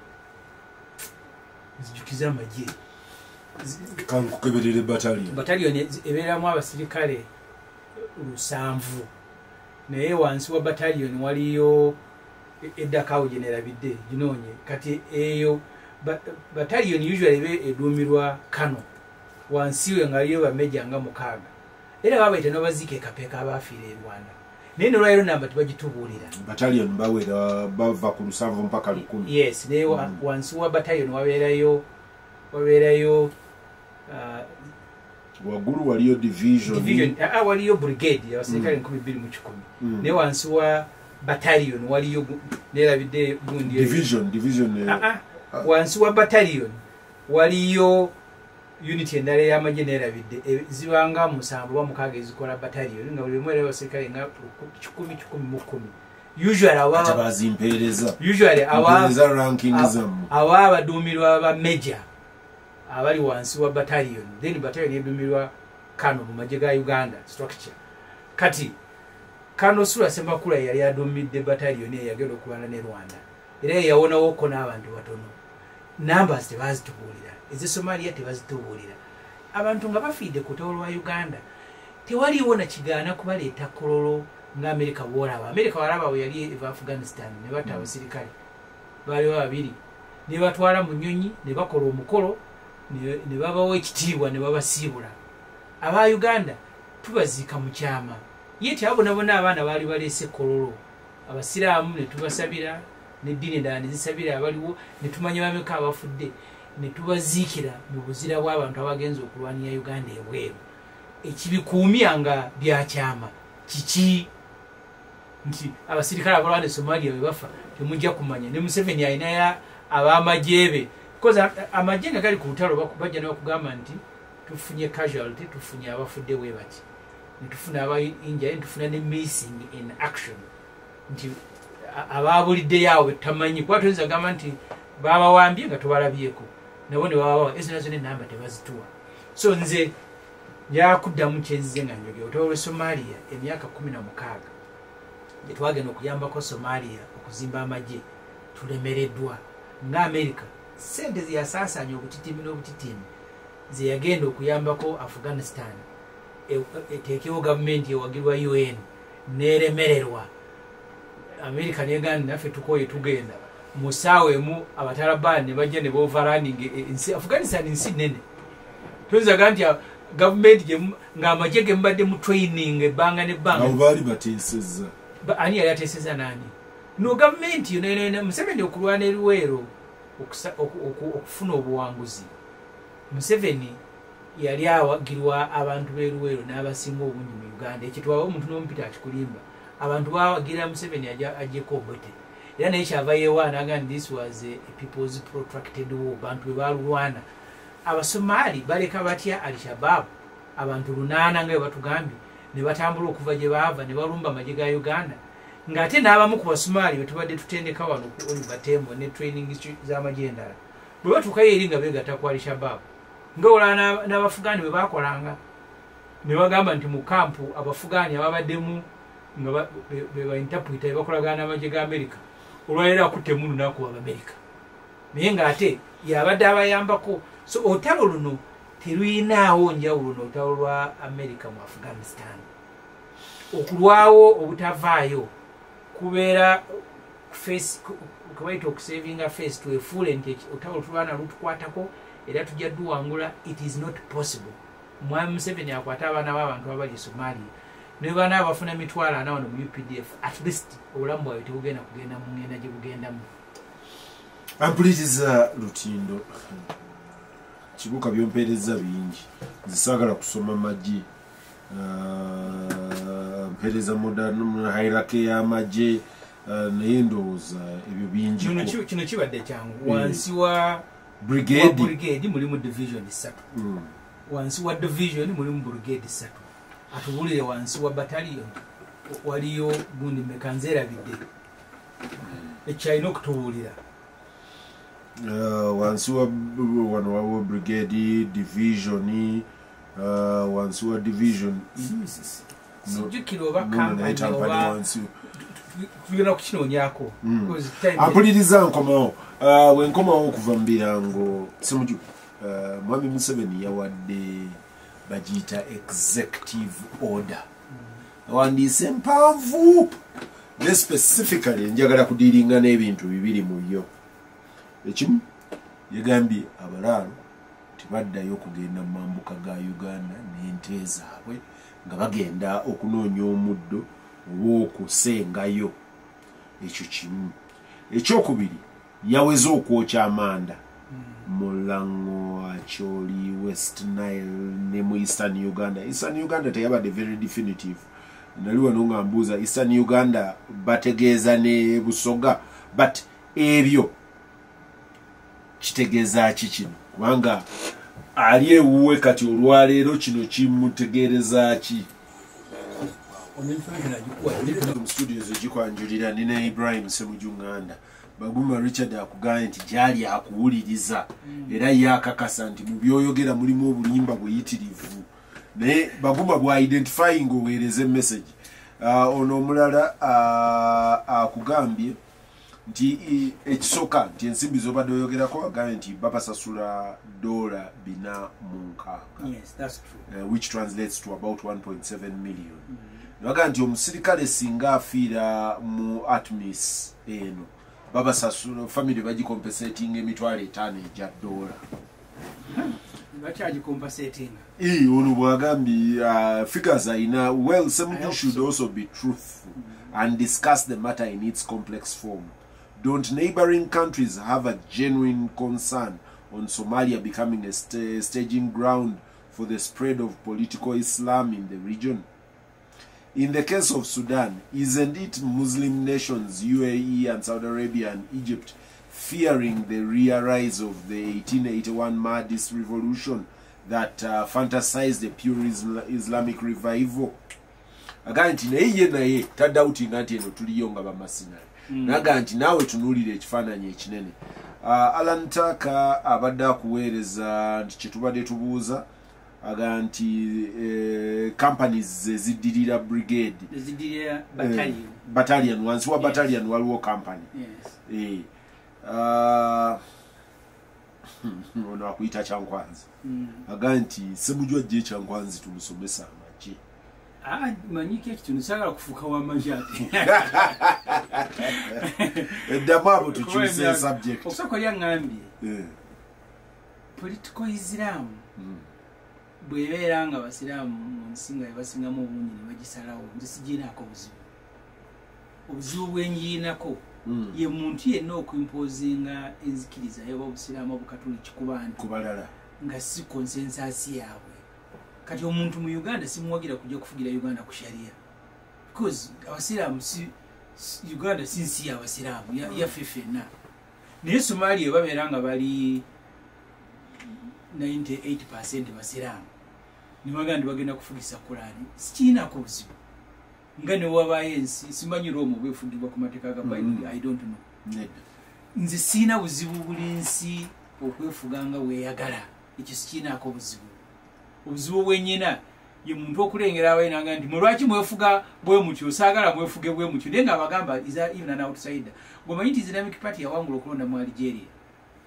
nzijukiza amagye. Kankukeberere bataliyoni. Bataliyoni ebeeramu abasirikale 7, naye wansi wa bataliyoni waliyo eddakawo gye nerabidde ginoonye. Kati eyo bataliyoni usually ebe eduumirwa kano, wansi we nga waliyo bameja nga 6, era babayita n'abaziika ekapeeka abaafiira e Rwanda, naye nolwaliro namba tebagitubuulira. Bataliyoni bawera bava ku 7 mpaka 10. Yes, naye wansi wa bataliyoni wabeerayo waggulu waliyo division, waliyo brigade abasirikale 2100, naye wansi wa bataliyoni waliyo nerabidde gundi division. Wansi wa bataliyoni waliyo unit endala ey'amagye nerabidde, zibanga 7 oba 6 ezikola bataliyoni, nga buli emu era abasirikale nga 100 110. Usually bazimpeereza, usually aba abaduumirwa ba major abali wansi wa bataliyoni, then bataliyoni eduumirwa kano mu magye ga Uganda structure. Kati Kano Sula Ssemakula yali aduumidde bataliyoni eyagenda okulwana ne Rwanda, era yawonawoko n'abantu batono. Numbers tebazitubuulira, ez'e Somalia tebazitubuulira. Abantu nga bafiidde ku lutalo lwa Uganda, tewaliiwo na kigaana kubaleeta Kololo nga Amerika bw'olaba. Amerika walaba bwe yali eva Afghanistan ne batta abasirikale baaliwo 2, ne batwala mu nnyonyi ne bakola omukolo ne babawa ekitiibwa ne babasiibula. Aba Uganda tubaziika mu kyama, ye tebabonabona abaana baali baleese Kololo, abasiraamu ne tubasabira, n'eddiini endala ne zisabira abaliwo, ne tumanya bameka abafudde, ne tubaziikira mu buzira bw'abantu abagenze okulwanira Uganda ebweru. Ekibikuumya nga byakyama kiki? Nti abasirikale abalwana e Somalia bwe bafa temujja kumanya. Ne Museveni alinayo ab'amagye be, because amagye nga gali ku lutalo bajja ne bakugamba nti tufunye casualty, tufunye abafudde bwe bati, ne tufuna aba injury, ne tufuna ne missing in action, nti abaabuliddeyo awo betamanyi, kuba tuyinza kugamba nti babawambye nga tubalabyeko, nabo ne babawa ezo nazo n'ennamba tebazituwa. So nze njakuddamu kyenzize nga njogera olutalo lw'e Somalia emyaka 16 gye twagenda okuyambako Somalia okuzimba amagye, tulemereddwa nga Amerika sente ze yasaasaanya obutitimi n'obutitimi ze yagenda okuyambako Afghanistan eteekewo gavumenti ewagirwa UN n'eremererwa. Amerika negamba naffe tukooye tugenda. Mu ssaawa emu abatalabaani ne bajja ne boverrunning ensi. Afghanistan nsi nnene, toyinza gamba nti gavumenti ng'amagye ge mubadde mu training ebbanga n'ebbanga. Abo baali bateesezza. Ani yali ateesezza n'ani? No gavumenti yonna yonna Museveni okulwana e Luweero okufuna obuwanguzi, Museveni yali awagirwa abantu b'e Luweero n'abasinga obungi mu Uganda. Ekyo twaba omuntu n'omupita akikulimba, abantu bawagira Museveni ajjeko Obote, era naye kyava yeewaana agamba this was a people's protracted war, bantu bwe balulwana. Abasomaali baleka batya Al-Shabaab abantu 8 nga bwe batugambye ne batambula okuva gye baava ne balumba amagye ga Uganda, ng'ate n'abamu ku Basomaali be tubadde tutendeka wano ku Oliver Tambo ne training z'amagye endala, bwe batuukayo eri nga beegatta ku Al-Shabaab, nga olaba n'Abafugaani bwe baakolanga ne bagamba nti mu kampu Abafugaani ababaddemu nga be ba interpreter bakolagana n'amagye ga Amerika, olwaleero akutte emmundu n'akuba Abamerika, naye ng'ate yabadde abayambako. So olutalo luno teruyinaawo njawulo n'olutalo lwa Amerika mu Afghanistan. Okulwawo obutavaayo kubeera Face kubaita okusavinga face twefuule nti olutalo tulwana lutukwatako era tujja duwangula. It is not possible. Mwami Museveni akwate abaana b'abantu abali e Somalia, ne baana abafuna 400,000 wano mu UPDF, at least obulamu bwabwe tebugenda kugenda mu ngenda gye bugendamu. Ampuliriza Lutindo Kibuka, byompeereza bingi, nze saagala kusoma magye. Mpeereza modern hierarchy y'amagye, naye ndowooza ebyo Kino bingiko. Kino kibadde kyangu. Wansi wa brigade, brigade mulimu division ssatu. Wansi wa division mulimu brigade ssatu. Atubuulire wansi wa battalion waliyo gundi meka? Nzeerabidde. Ekyalina okutubuulira. Wansi wa wano waliwo brigade, division, wansi wa division. Sijjukira oba No, no, naye company company oba wansi. Tugenda kukinoonyaako. Because Ampuliriza, nkomawo. Bwe nkomawo okuva mu birango, Semuju, mwami Museveni yawadde bagiyita executive order, awandiise empanvu, ne specifically njagala kudealinga n'ebintu bibiri mu yo. Ekimu, yagambye abalaalo tebaddayo okugenda mu mambuka ga Uganda n'ente zaabwe nga bagenda okunoonya omuddo oba okusengayo. Ekyo kimu. Ekyokubiri, yaweze okwokya amanda mu Lango, Acholi, West Nile ne mu Eastern Uganda. Eastern Uganda teyabadde very definitive. Nali wano nga mbuuza, Eastern Uganda bategeeza ne Busoga? But ebyo kitegeeza ki kino? Kubanga ali ewuwe kati olwaleero kino kimutegeereza ki? Ono information agikuwa. Mu studios egikwanjulira nina Ibrahim Semuju Nganda. Baguma Richard akugambye nti gyali akuwuliriza, era ye akakasa nti mu byoyogera mulimu obulimba buyitirivu, naye Baguma bwa identifying oweereza emessage. Ono omulala akugambye nti ekisooka nti ensimbi zobadde oyogerako, agambye nti babasasula $460. Yes, that's true. Which translates to about 1.7 million. Naga nti omusirikale singa afiira mu ATMIS eno, babasasula family bagicompensating $5,000 egya. Bakyagicompensatinga? Ono bwagambye, figures ayina. Well, Semuju hope should so. also be truthful and discuss the matter in its complex form. Don't neighboring countries have a genuine concern on Somalia becoming a staging ground for the spread of political Islam in the region? In the case of Sudan, isn't it Muslim nations, UAE and Saudi Arabia and Egypt, fearing the re-rise of the 1881 Mahdist revolution that fantasized a pure Islamic revival? Agamba nti naye ye naye tadoubtinga nti eno tuliyo nga bamasinale. Naga nti naawe tunuulira ekifaananyi ekinene. Alan Taka abadde akuweereza nti kyetubadde tubuuza, aga nti companies eziddirira brigade. Eziddirira battalion. Battalion, wansi wa Yes. battalion waliwo company. Yes. Ono akuyita Kyankwanzi. Aga nti Semuju ajja ekyankwanzi tumusomesa amagye. Ah, manyiko ekitundu, saagala kufuuka w'amagye ate. Eddamu abo tukyuse subject. Okusooka oli aŋŋambye political Islam bw'ebeera nga abasiraamu mu nsi nga bebasingamu obungi ne bagisalawo, nze sigiinaako buzibu. Obuzibu bwenjiinako ye muntu yenna okuimposinga enzikiriza yoba obusiraamu, obukatuliki ku bantu ku balala nga si consensus yaabwe. Kati omuntu mu Uganda simuwagira kujja kufugira Uganda ku sharia, because abasiraamu Uganda si nsi y'abasiraamu, yaffe ffenna. Naye Somalia babeera nga bali 98 basiraamu, nibaga nti bagenda kufugisa Kurani, sikiinaako buzibu. Nga newabaayo ensi, simanyi Rome oba efugibwa ku mateeka ga Bayibuli. I don't know. Nedda. Nze siina buzibu buli nsi okwefuga nga weeyagala, ekyo sikiinaako buzibu. Obuzibu bwenyina ye muntu okulengera abainanga nti mwe lwaki mwefuga bwe mutyo, saagala mwefuge bwe mutyo, naye nga abagamba is even an outsider. Gwemanyi nti Islamic Party yawangula okulonda mu Algeria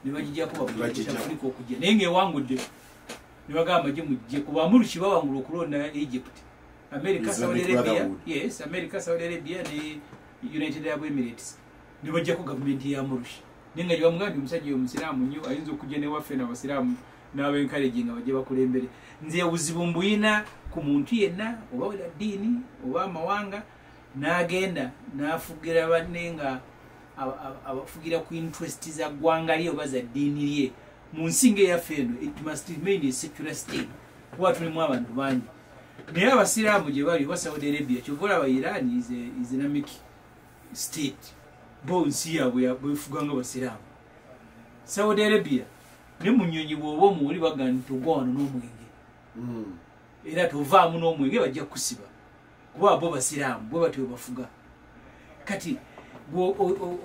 ne bagijjako. Bagijjako. Afrika okujja naye ng'ewangudde ne bagamba gye mujje kuba Muruki bawangula okulonda Egypt, America, Islamic Saudi Arabia. Brotherhood. Yes, America, Saudi Arabia ne United Arab Emirates. Ne bajjako gavumenti ya Murushi. Naye nga gyebamugambye omusajja omusiraamu nnyo ayinza okujja newaffe n'abasiraamu n'abenkalegi nga bajje bakulembere. Nze obuzibu mbuyina ku muntu yenna oba wera ddiini oba amawanga n'agenda n'afugira banne nga abafugira ku interest za ggwanga lye oba za ddiini lye. Mu nsi ng'eyaffe eno it must remain a secular state kuba tulimu abantu bangi. Naye abasiraamu gye bali oba Saudi Arabia, kyova olaba Iran is a Islamic state, bo nsi yaabwe bwefuga nga basiraamu. Saudi Arabia ne mu nnyonyi bw'oba omuwuli bagamba nti togwa wano n'omwenge, era tovaamu n'omwenge bajja kukusiba kuba bo basiraamu bwe batyo bafuga. Kati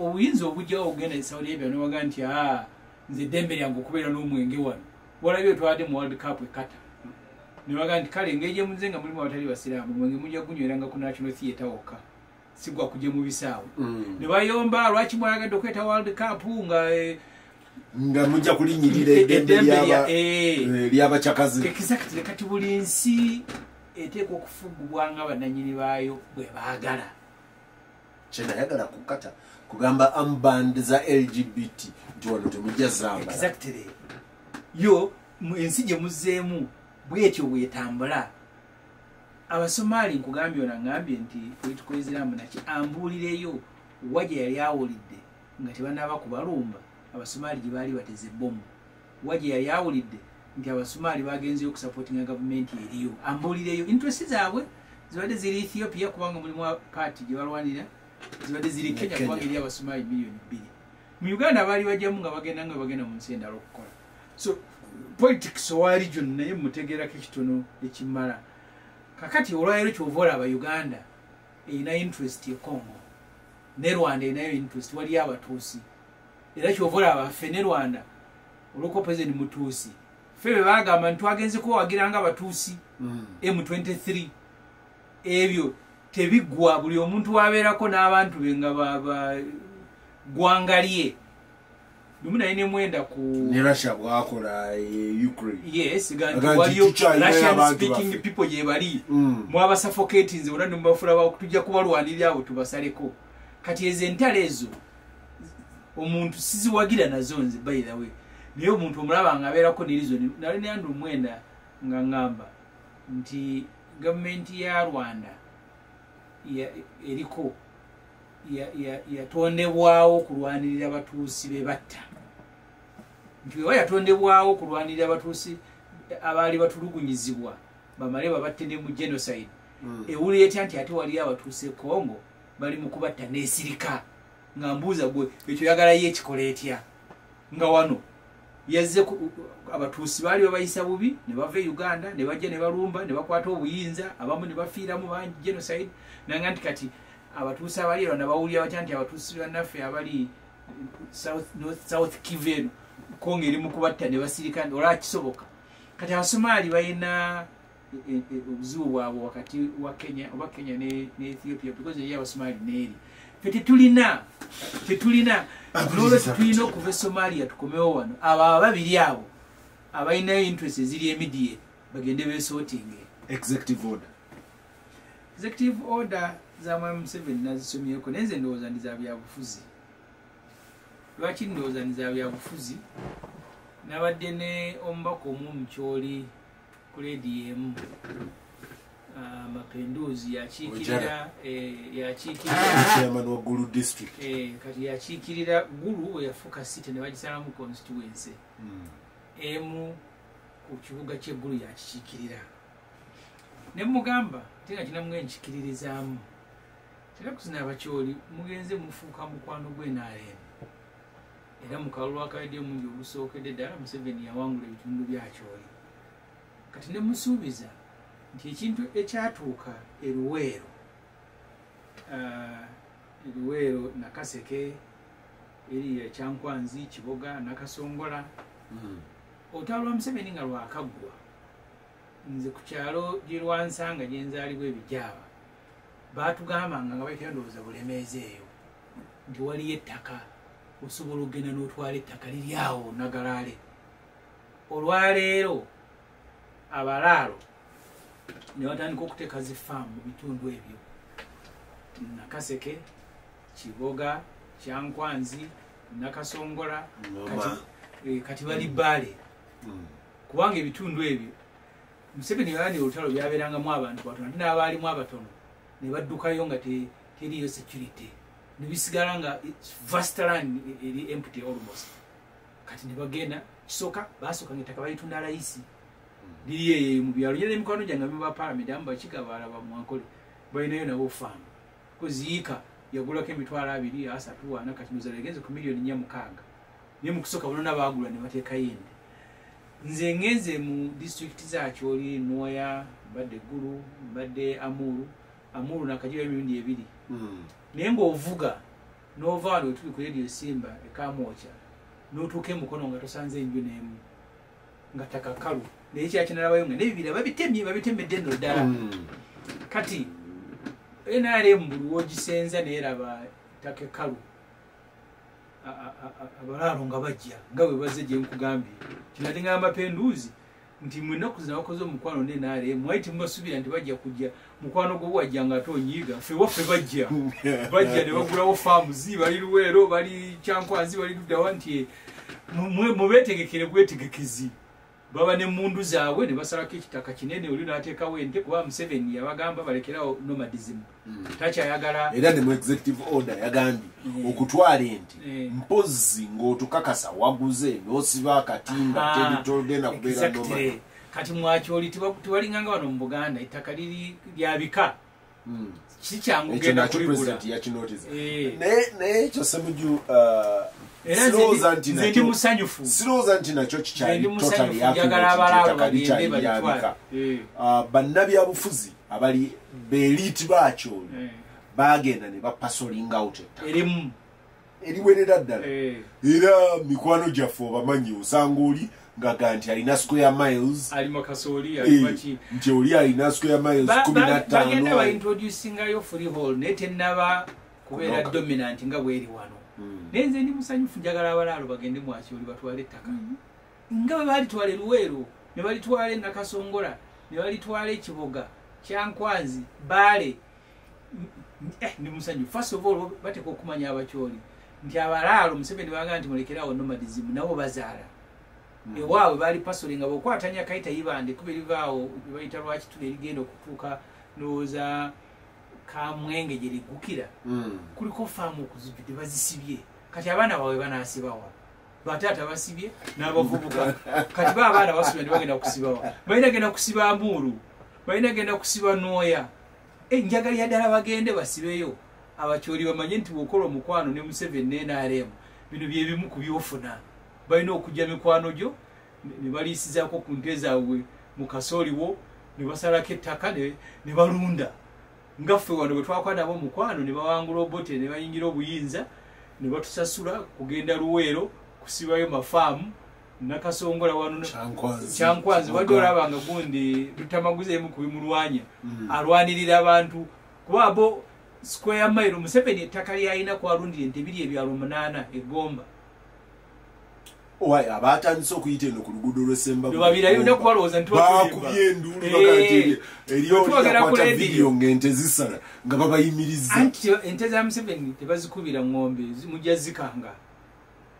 obuyinza obujjawo ogenda e Saudi Arabia n'obaga nti nze eddembe lyange okubeera n'omwenge wano. Walabye twadde mu World Cup e Qatar ne baga nti kale engeri gye muze nga mulimu abatali basiraamu omwenge mujja kunyweranga ku National Theatre wokka, si gwa kujja mu bisaawe. Ne bayomba lwaki mwayagadde okweta World Cup nga nga mujja kulinnyirira eddembe ly'abacakazi. Exactly. Kati buli nsi eteekwa okufugibwa nga bannannyini baayo bwe baagala. Kyenayagala kukata kugamba amband za LGBT nti wano temujja zambala. Exactly. Yo ensi gye muzzeemu bwetyo bwetambula. Abasomaali nkugambye ono aŋŋambye nti political Islam naki ambuulireyo wa gye yali awulidde nga tebanaaba kubalumba abasomaali gye baali bateze ebbomu, wa gye yali awulidde nti abasomaali bagenzeyo okusapootinga gavumenti eriyo. Ambuulireyo interest zaabwe zibadde ziri Ethiopia kubanga mulimu paati gye balwanira, zibadde ziri Kenya kubanga eri abasomaali 2 million. Mu Uganda baali bajjamu nga bagenda nga bagenda mu nsi endala okukola. So politics owa region naye mutegeerako ekitono ekimala. Kakati olwaleero kyova olaba Uganda erina interest e Congo ne Rwanda erinayo interest, waliyo abatuusi. Era kyova olaba ffe ne Rwanda olwokuba President Mutuusi, ffe be bagamba nti twagenze kubawagira nga abatuusi M23. Ebyo tebiggwa, buli omuntu wabeerako n'abantu be nga ggwanga lye lumu naye nemwenda ku ne Russia bwakola e Ukraine. Yes, ganti waliyo Russian speaking people gye bali, mwaba suffocating bonna nemubafula tujja kubalwanirira abo tubasaleko. Kati ezo entalo ezo omuntu siziwagira nazo nze, by the way, naye omuntu omulaba nga abeerako ne reason. Nali ne Andrew Mwenda nga ngamba nti gavumenti ya Rwanda eriko yatondebwawo okulwanirira abatuusi be batta, nti weba yatondebwawo okulwanirira abatuusi abaali batulugunyizibwa bamale babatte ne mu genocide, ewulira etya nti ate waliyo abatuusi e Congo bali mu kubatta n'esirika? Nga mbuuza gwe ekyo yagalayo ekikola etya nga wano yazze abatuusi baali babayisa bubi ne bava e Uganda ne bajja ne balumba ne bakwata obuyinza, abamu ne bafiiramu bangi, genocide. Nanga nti kati abatuusi abali ero nabawulira batya nti abatuusi bannaffe abali South Kivu eno Kongo eri mu kubatta ne basirika? Olaba kisoboka? Kati Abasomaali balina obuzibu bwabwe wakati wa Kenya oba Kenya ne Ethiopia because eri Abasomaali neeri. Ffe tetulina nolwekyo tulina okuva e Somalia tukomewo wano. Abo ababiri abo abalinayo interest eziri immediate bagende besortinge. Executive order. Executive order za Mwami Museveni nazisomyeko, naye nze ndowooza ndi za byabufuzi. Lwaki ndowooza ndi za byabufuzi? Nabadde ne omubaka omu Mukyoli ku leediyo emu, Mapenduzi, yakiikirira chairman wa Gulu district. Kati yakiikirira Gulu we yafuuka city ne bagisalamu constituency emu ku kibuga ky'eggulu yakikiikirira. Ne mugamba ate nga kinamwe nkikiririzaamu tera kuzina Abakyoli mugenze mufuuka mukwano gw'NRM, era mu kalulu akawedde omungi ogusookedde ddala Museveni yawangula ebitundu byakyoli. Kati ne musuubiza nti ekintu ekyatuuka eruweero, eruweero Nakaseke eri Ekyankwanzi, Kiboga, Nakasongola, olutalo lwa Museveni nga lwakaggwa, nze ku kyalo gye lwansanga gye nzaalibwa ebijaaba baatugambanga nga bayitayo ndowooza Bulemeezi eyo nti waliyo ettaka osobola okugenda n'otwala ettaka liri awo Nagalaale. Olwaleero abalaalo ne batandika okuteeka zi faamu mu bitundu ebyo, Nakaseke, Kiboga, Kyankwanzi, Nakasongola, kati bali Bbaale. Kubanga ebitundu ebyo Museveni yalani olutalo byabeerangamu abantu batono, ate n'abaalimu abatono ne baddukayo nga teriyo security, ne bisigala nga vast land eri empty almost. Kati ne bagenda kisooka basooka ng'ettaka balitunda layisi liri eyo mu byalo. Nyina n'emikwano gyange abamu ba Palamenti, abamu Bakiga, abalala Bamwankole, balinayo nabo faamu kuziika yagulako 20,000, 30, 40, kati nozala egenze ku 4,600,000. Naye mu kusooka bonna baagula ne bateekayo ente. Nze ngenze mu disitulikiti za Acholi, Nwoya, mbadde Ggulu, mbadde Amuru. Amuru nakagirayo emirundi 2. Naye ng'ovuga n'ova wano wetuli ku Radio Simba e Kamwokya n'otuuka e Mukono nga tosanze enju n'emu, nga ttaka kkalu. Naye kyakinalabayo nga n'ebibira babitemye, babitemedde nno ddala. Kati NRM buli w'ogisenza neeraba ttaka ekkalu, abalaalo nga bajja nga bwe bazze gye nkugambye. Kinadde ngamba Mapenduzi nti mwe ennaku zino abakoze omukwano ne NRM mwali temubasuubira nti bajja kujja. Mukwano gwo wajja nga ate onyiiga, ffe waffe bajja bajja ne bagulawo faamuzi, bali Luweero, bali Kyankwanzi, bali luddawa, nti mubeetegekere bwetegekezi. Baba n'emmundu zaabwe ne basalako ekitaka kinene, oli n'ateekawo ente, kuba Museveni yabagamba balekerawo nomadism. Takyayagala. Era ne mu executive order yagambye okutwala ente mpozzi ng'otukakasa waguze n'osiba akatimba, togenda kubeera nomad. Kati Mwakyoli tebalinganga wano mu Buganda, ettaka liri lya bika. Si kyangu Ekyo genda nakyo kuligula. President yakinotiza. Naye ekyo Ssemujju, Era sirowooza nti nze ndi musanyufu. Sirowooza nti nakyo kikyali Nze ndi musanyufu, totally accurate njagala nti abalaalo ettaka bagende likyali lya balitwale. bika. Bannabyabufuzi abali beeliiti baakyoli baagenda ne bapasolinga out ettaka Erimu. Eriwerera ddala. Era mikwano gyaffe obamanyi, osanga oli ngaga nti alina square miles, alima kasooli, alima ki. Nti oli alina square miles kumi na ttaano. Bagenda baintroducingayo freehold, naye tennaba kubeera Kunoka. dominant nga bweri wano. Naye nze ndi musanyufu, njagala abalaalo bagende mu Acholi batwale ettaka. Nga bwe balitwala e Luweero, ne balitwala e Nakasongola, ne balitwala e Kiboga, Kyankwanzi, Bbaale. Ndi musanyufu. First of all, bateekwa okumanya Abakyoli nti abalaalo Museveni bagamba nti mulekerawo nomadism, nabo bazaala. Ewaabwe baali pasoli nga bw'okwatanya Kayita Ibanda, ekkubo erivaawo lye bayita Lwakitula erigenda okutuuka ndowooza Kamwenge gye liggukira. Kuliko faamu okuzijjudde bazisibye. Kati abaana baabwe banaasibawa? Bataata basibye n'abavubuka. Kati ba abaana basubira nti bagenda kusibawa? Balina genda kusiba Amuru, balina genda kusiba Nwoya. Njagala ddala bagende basibeyo. Abakyoli bamanye nti bw'okola omukwano ne Museveni ne NRM, bino bye bimu ku by'ofuna. Balina okujja mikwano gyo ne baliisizaako ku nte zaabwe mu kasooli wo, ne basalako ettaka ne balunda. Nga ffe wano bwe twakola nabo omukwano ne bawangula Obote ne bayingira obuyinza ne batusasula kugenda Luweero kusibayo mafaamu Nakasongola wano Kyankwanzi. Kyankwanzi, wadde olaba nga gundi Lutamaguzi emu ku bimulwanya. Alwanirira abantu kuba bo square mile Museveni ettaka ly'alina kwalundira ente biri ebyalo 8 e Gomba. Owai, abatandise okuyita eno ku luguudo lw'e Ssembabule. Lwabirayo nja kubalowooza nti tuba tulimba. Baakubye enduulu baga nti eriyo Bwe twogera ku yakwata radio. vidiyo ng'ente zisala nga babayimiriza. Anti ente za Museveni tebazikubira ng'ombe, mujja zikanga.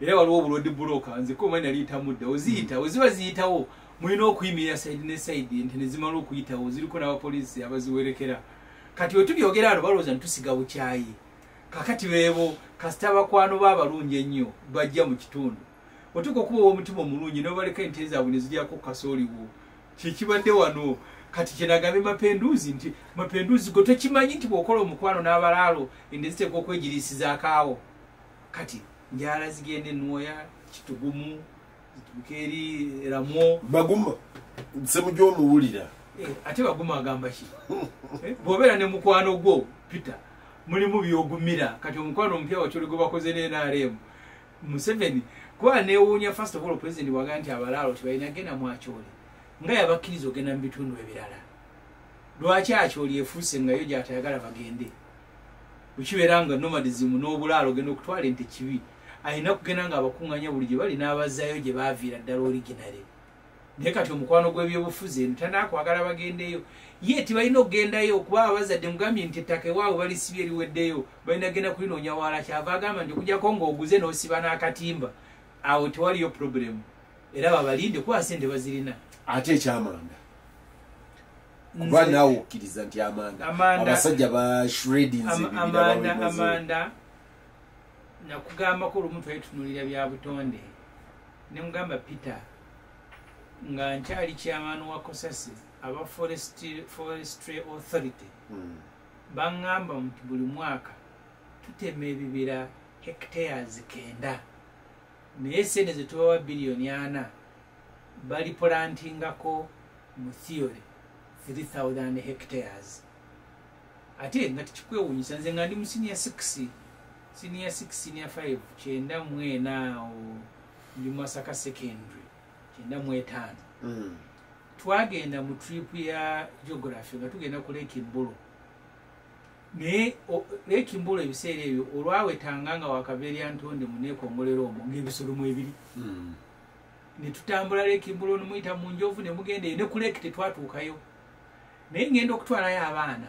Era waliwo obulodi buloka, nze ko omanyi nali ntamudde, oziyita, oziba ziyitawo, mulina okuyimirira side ne side, ente ne zimala okuyitawo, ziriko n'abapoliisi abaziwerekera. Kati we tubyogera wano balowooza nti tusiga bukyayi. Kaakati beebo, kasita bakwano b'abalungi ennyo bajja mu kitundu. Otuuka okuba ow'omutima omulungi n'obaleka ente zaabwe ne ziryako kasooli wo. Kye kibadde wano. Kati kye nagambye Mapenduzi nti Mapenduzi gwe tokimanyi nti bw'okola omukwano n'abalaalo ente ziteekwa okwegiriisizaako awo. Kati njala zigenda e Nwoya, Kitugumu, zituuke eri Ramwo. Baguma, Ssemujju omuwulira. Ate Baguma agamba ki? Bw'obeera ne mukwano gwo Peter, mulimu by'ogumira. Kati omukwano omupya Wakyoli gwe bakoze ne NRM, Museveni kuba neewuunya first of all president bw'agamba nti abalaalo tebalina genda mu Acholi, nga yabakkiriza ogenda mu bitundu ebirala. Lwaki Acholi efuuse nga yo gy'atayagala bagende? Bwe kibeera nga nomadism n'obulaalo ogenda okutwala ente kibi, alina kugenda ng'abakuŋŋaanya buli gye bali n'abazaayo gye baaviira ddala originally. Naye kati omukwano gw'ebyobufuzi eno tanakwagala bagendeyo. Ye tibalina okugendayo kuba abazadde mugambye nti ettaka ewaabwe balisibye eriweddeyo, balina genda kulinoonya wala. Kyava agamba nti okujjako ng'oguze n'osiba n'akatimba, awo tewaliyo problemu, era babalinde kuba sente bazirina. Ate ekyamanda, kuba naawe okkiriza nti amanda abasajja ba shreddings ebibira. Amanda nakugambako olumu twali tutunuulira bya butonde, ne mugamba Peter nga nkyali chairman wa COSASE, aba Forestry Authority baŋŋamba nti buli mwaka tutema ebibira hectares 9, naye sente ze tubawa 4 biliyoni bali plantingako mu theory 3000 hectares. Ate nga tekikwewuunyisa, nze nga ndi mu senior 6, senior 6, senior 5, 94 awo, ndi Masaka Secondary, 95. Twagenda mu trip ya geography nga tugenda ku Lake Mburo, naye Lake Mburo ebiseera ebyo olwawetanga nga wakava erya Ntonde muneekongolero omwo ng'ebisolo mu ebiri. Ne tutambula Lake Mburo nemuyita mu njovu ne mugenda eyo ne ku lake tetwatuukayo, naye ngenda okutwalayo abaana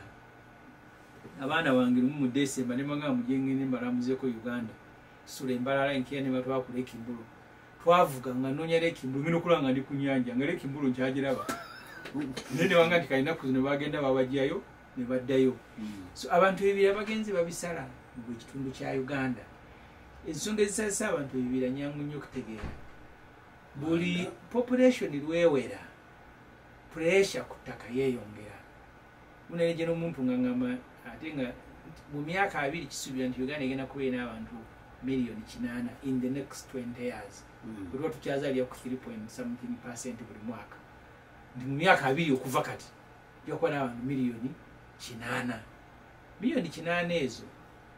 bange lumu mu Desemba ne bagamba mugengende mbalamuzeeko Uganda, tusula embalala enkeera ne batwala ku Lake Mburo. Twavuga nga noonya Lake Mburo, ngenda okulaba nga ndi ku nyanja nga Lake Mburo nkyagiraba, naye ne banga nti kalinaku zino bagenda babajjayo ne baddayo. So abantu ebibira bagenzi babisala mu buli kitundu kya Uganda. Ensonga ezisazisa abantu ebibira nyangu nnyo okutegeera. Buli population lwewera, pressure ku ttaka yeeyongera. Munaye n'omuntu nga ngamba ate nga mu myaka 20 kisuubira nti Uganda egenda kubeera n'abantu 8 miliyoni in the next 20 years. Bwe tuba tukyazaalira ku 3 point something percent buli mwaka, nti mu myaka 20 okuva kati tujja kuba n'abantu 8 miliyoni. 8 miliyoni ezo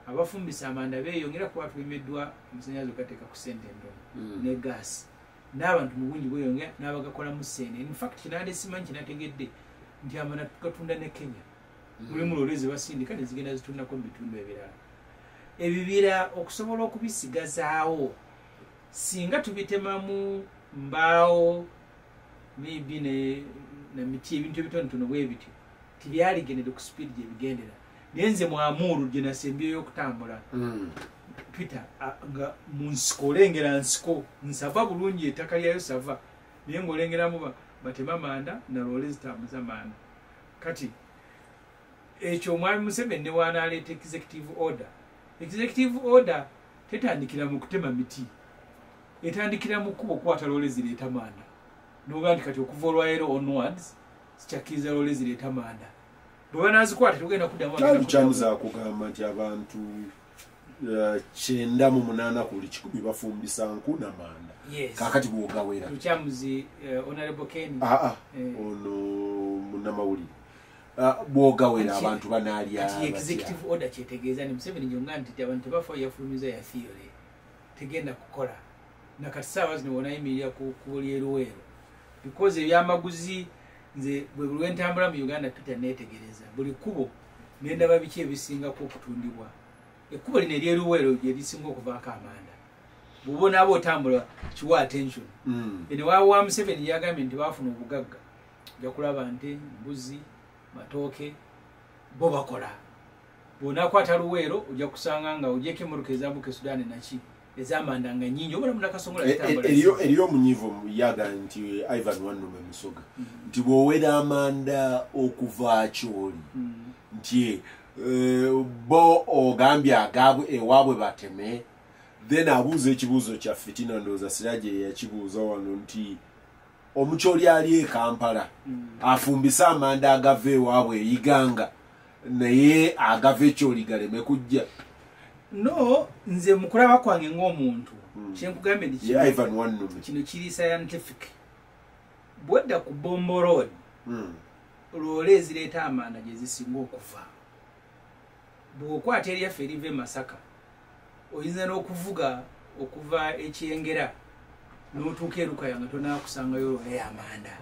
abafumbisa amanda beeyongera kuba tulemeddwa amasannyalaze ogateeka ku ssente entono ne gaasi, n'abantu mu bungi bweyongera n'abagakolamu ssente. In fact kinande simanyi kinategedde nti amanda tugatunda ne Kenya, mulimu loole zebasindika ne zigenda zitundako mu bitundu ebirala. Ebibira okusobola okubisigazaawo, singa tubitemamu mbaawo maybe ne na miti, ebintu ebitonotono bwe bityo tibyaligendedde ku speed gye bigendera. Naye nze mwamuulu gye nasembyeyo okutambula, Peter, nga mu nsiko olengera nsiko nsava bulungi, ettaka lyayo sava, naye ng'olengeramu batema manda na loole zitambuza manda. Kati ekyo omwami Museveni ne wanaaleeta executive order, executive order tetandikira mu kutema miti, etandikira mu kkuba okukwata loole zireeta manda, noga nti kati okuva olwaleero onwards sikyakkiriza loole zireeta manda. Bwe banaazikwata tugenda kuddamu bagenda Lukyamuzi akugamba nti abantu 98 ku buli 100 bafumbisa nku na manda. Kakati bwogawera Lukyamuzi, Honorable Ken? Aa, ono munnamawulire. Ah, bwogawera abantu banaalya Kati batya? Executive order kyetegeeza ni Museveni gyonga nti abantu tebafa, yafulumiza ya theory, tegenda kukola. Nakati saawa zino wonayimirira ku kkubo ly'eruweero, because ebyamaguzi, nze bwe buli lwentambula mu Uganda, Peter, neetegereza buli kkubo nendaba biki ebisingako okutundibwa. Ekkubo lino eryeruweero lye lisinga okuvaako amanda. Bw'oba onaaba otambula kiwa attention. Eno wa Museveni yagambye nti baafuna obugagga, ojja kulaba nte, mbuzi, matooke, bo bakola. Bw'onaakwata Luweero ojja kusanga nga ogyeko emmotoka ezambuka e Sudaani naki ez'amanda nga nnyingi, obala munakasongola zitambula. Eriyo omunyiivu yaga nti Ivan Wannume Musoga nti bw'owera amanda okuva kyoli nti bo ogambye agaabwe ewaabwe bateme. Then abuuza ekibuuzo kya fitina, ndowooza Siraje yakibuuza wano, nti omukyoli ali e Kampala afumbise amanda agava ewaabwe eyiganga, naye agava ekyoli galeme kujja? No, nze mukulaba kwange ng'omuntu, kyenkugambye nti Ye Ivan Wannume. Kino kiri scientific. Bwedda ku Bombo Road, loole ezireeta amanda gye zisinga okuva. Bw'okwata eryaffe eriva e Masaka, oyinza n'okuvuga okuva ekyengera n'otuuka erukaya nga tonakusangayo loole y'amanda.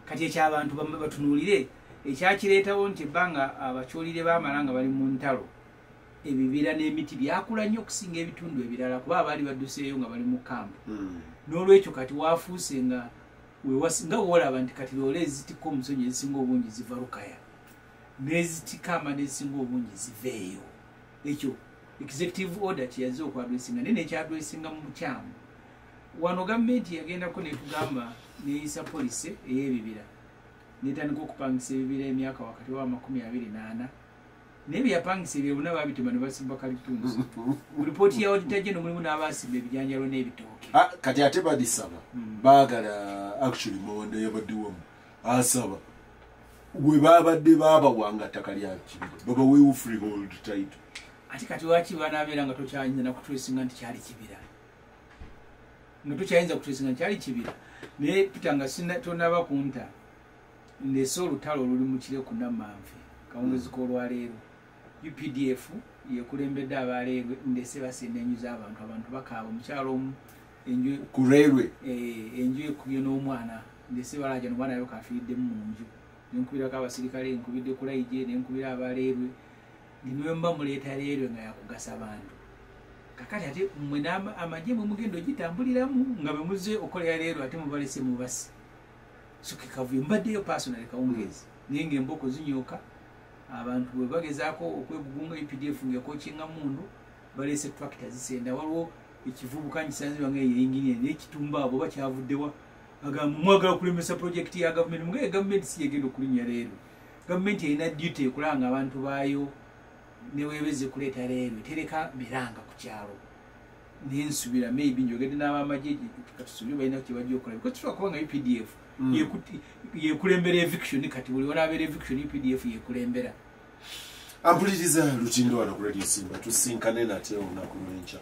Kati ekyabantu batunuulire ekyakireetawo nti ebbanga abakyolire baamala nga bali mu ntalo, ebibira n'emiti byakula nnyo okusinga ebitundu ebirala, kuba abaali badduseeyo nga bali mu kampu. N'olwekyo kati wafuuse nga Nga wolaba nti kati loole ezitikka omusenyu ezisinga obungi ziva Lukaya, n'ezitikka amanda ezisinga obungi ziveeyo. Ekyo executive order kyeyazze okwaddressinga, naye nekyaddressinga mu bukyamu. Wano gavumenti yagendako netugamba neyisa policy ey'ebibira, netandika okupangisa ebibira emyaka wakati wa 24, naye byeyapangisa ebyo bonna babitema ne basimba kalitunsi. Mu ripooti ya Auditor General mulimu n'abasimba ebijanjalo n'ebitooke. Ah, kati ate badisaba baagala, actually Mawanda yabadde wamu asaba we babadde babawanga ttaka lya kibira babaweewo freehold title. Ate kati waki banabeera nga tokyayinza nakutracinga nti kyali kibira, nga tokyayinza kutracinga nti kyali kibira? Naye Peter, nga tonaba kunta, ndese olutalo oluli mu Kireku Namanve kawungezi k'olwaleero. UPDF yekulembedde abaleerwe, ndese basenda enju z'abantu, abantu bakaaba. Omukyalo omu enju ku railway. Eh, enju ekubye n'omwana. Ndese balaja nomwana yo kafiiriddemu mu nju. Nenkubirako abasirikale, nkubidde kulaije, nenkubira abaleerwe, nimwemba muleeta leerwe nga yakugasa bantu. Kakati ate mmwe amagye mwe mugenda ogitambuliramu nga bwe muzze okolera leerwe, ate mubalese mubasi. So kekavuyo mbaddeyo personally kawungeezi, naye ngaemboko zinyooka. Abantu bwe bagezaako okwegugunga, UPDF ngaekokinga mundu, baleese tractor zisenda. Waliwo ekivubuka nkisanzibwa nga yeyinginiya, naye ekitumba abo bakyavuddewa, agamba mwagala kulemesa projekiti ya gavumenti. Mugaye gavumenti si yegenda okulinnya leero. Gavumenti erina duty ekulanga nga abantu baayo neweebeze kuleeta leero tereka miranga ku kyalo. Nensubira maybe njogedde n'abamagye, katusubire balina kyebajja okukola, because tusobola kuba nga UPDF yekulembera eviction. Kati buli wanabeera eviction, UPDF yekulembera. Ampuliriza, Lutindo wano ku Radio Simba. Tusinkane nate olunaku lwenkya.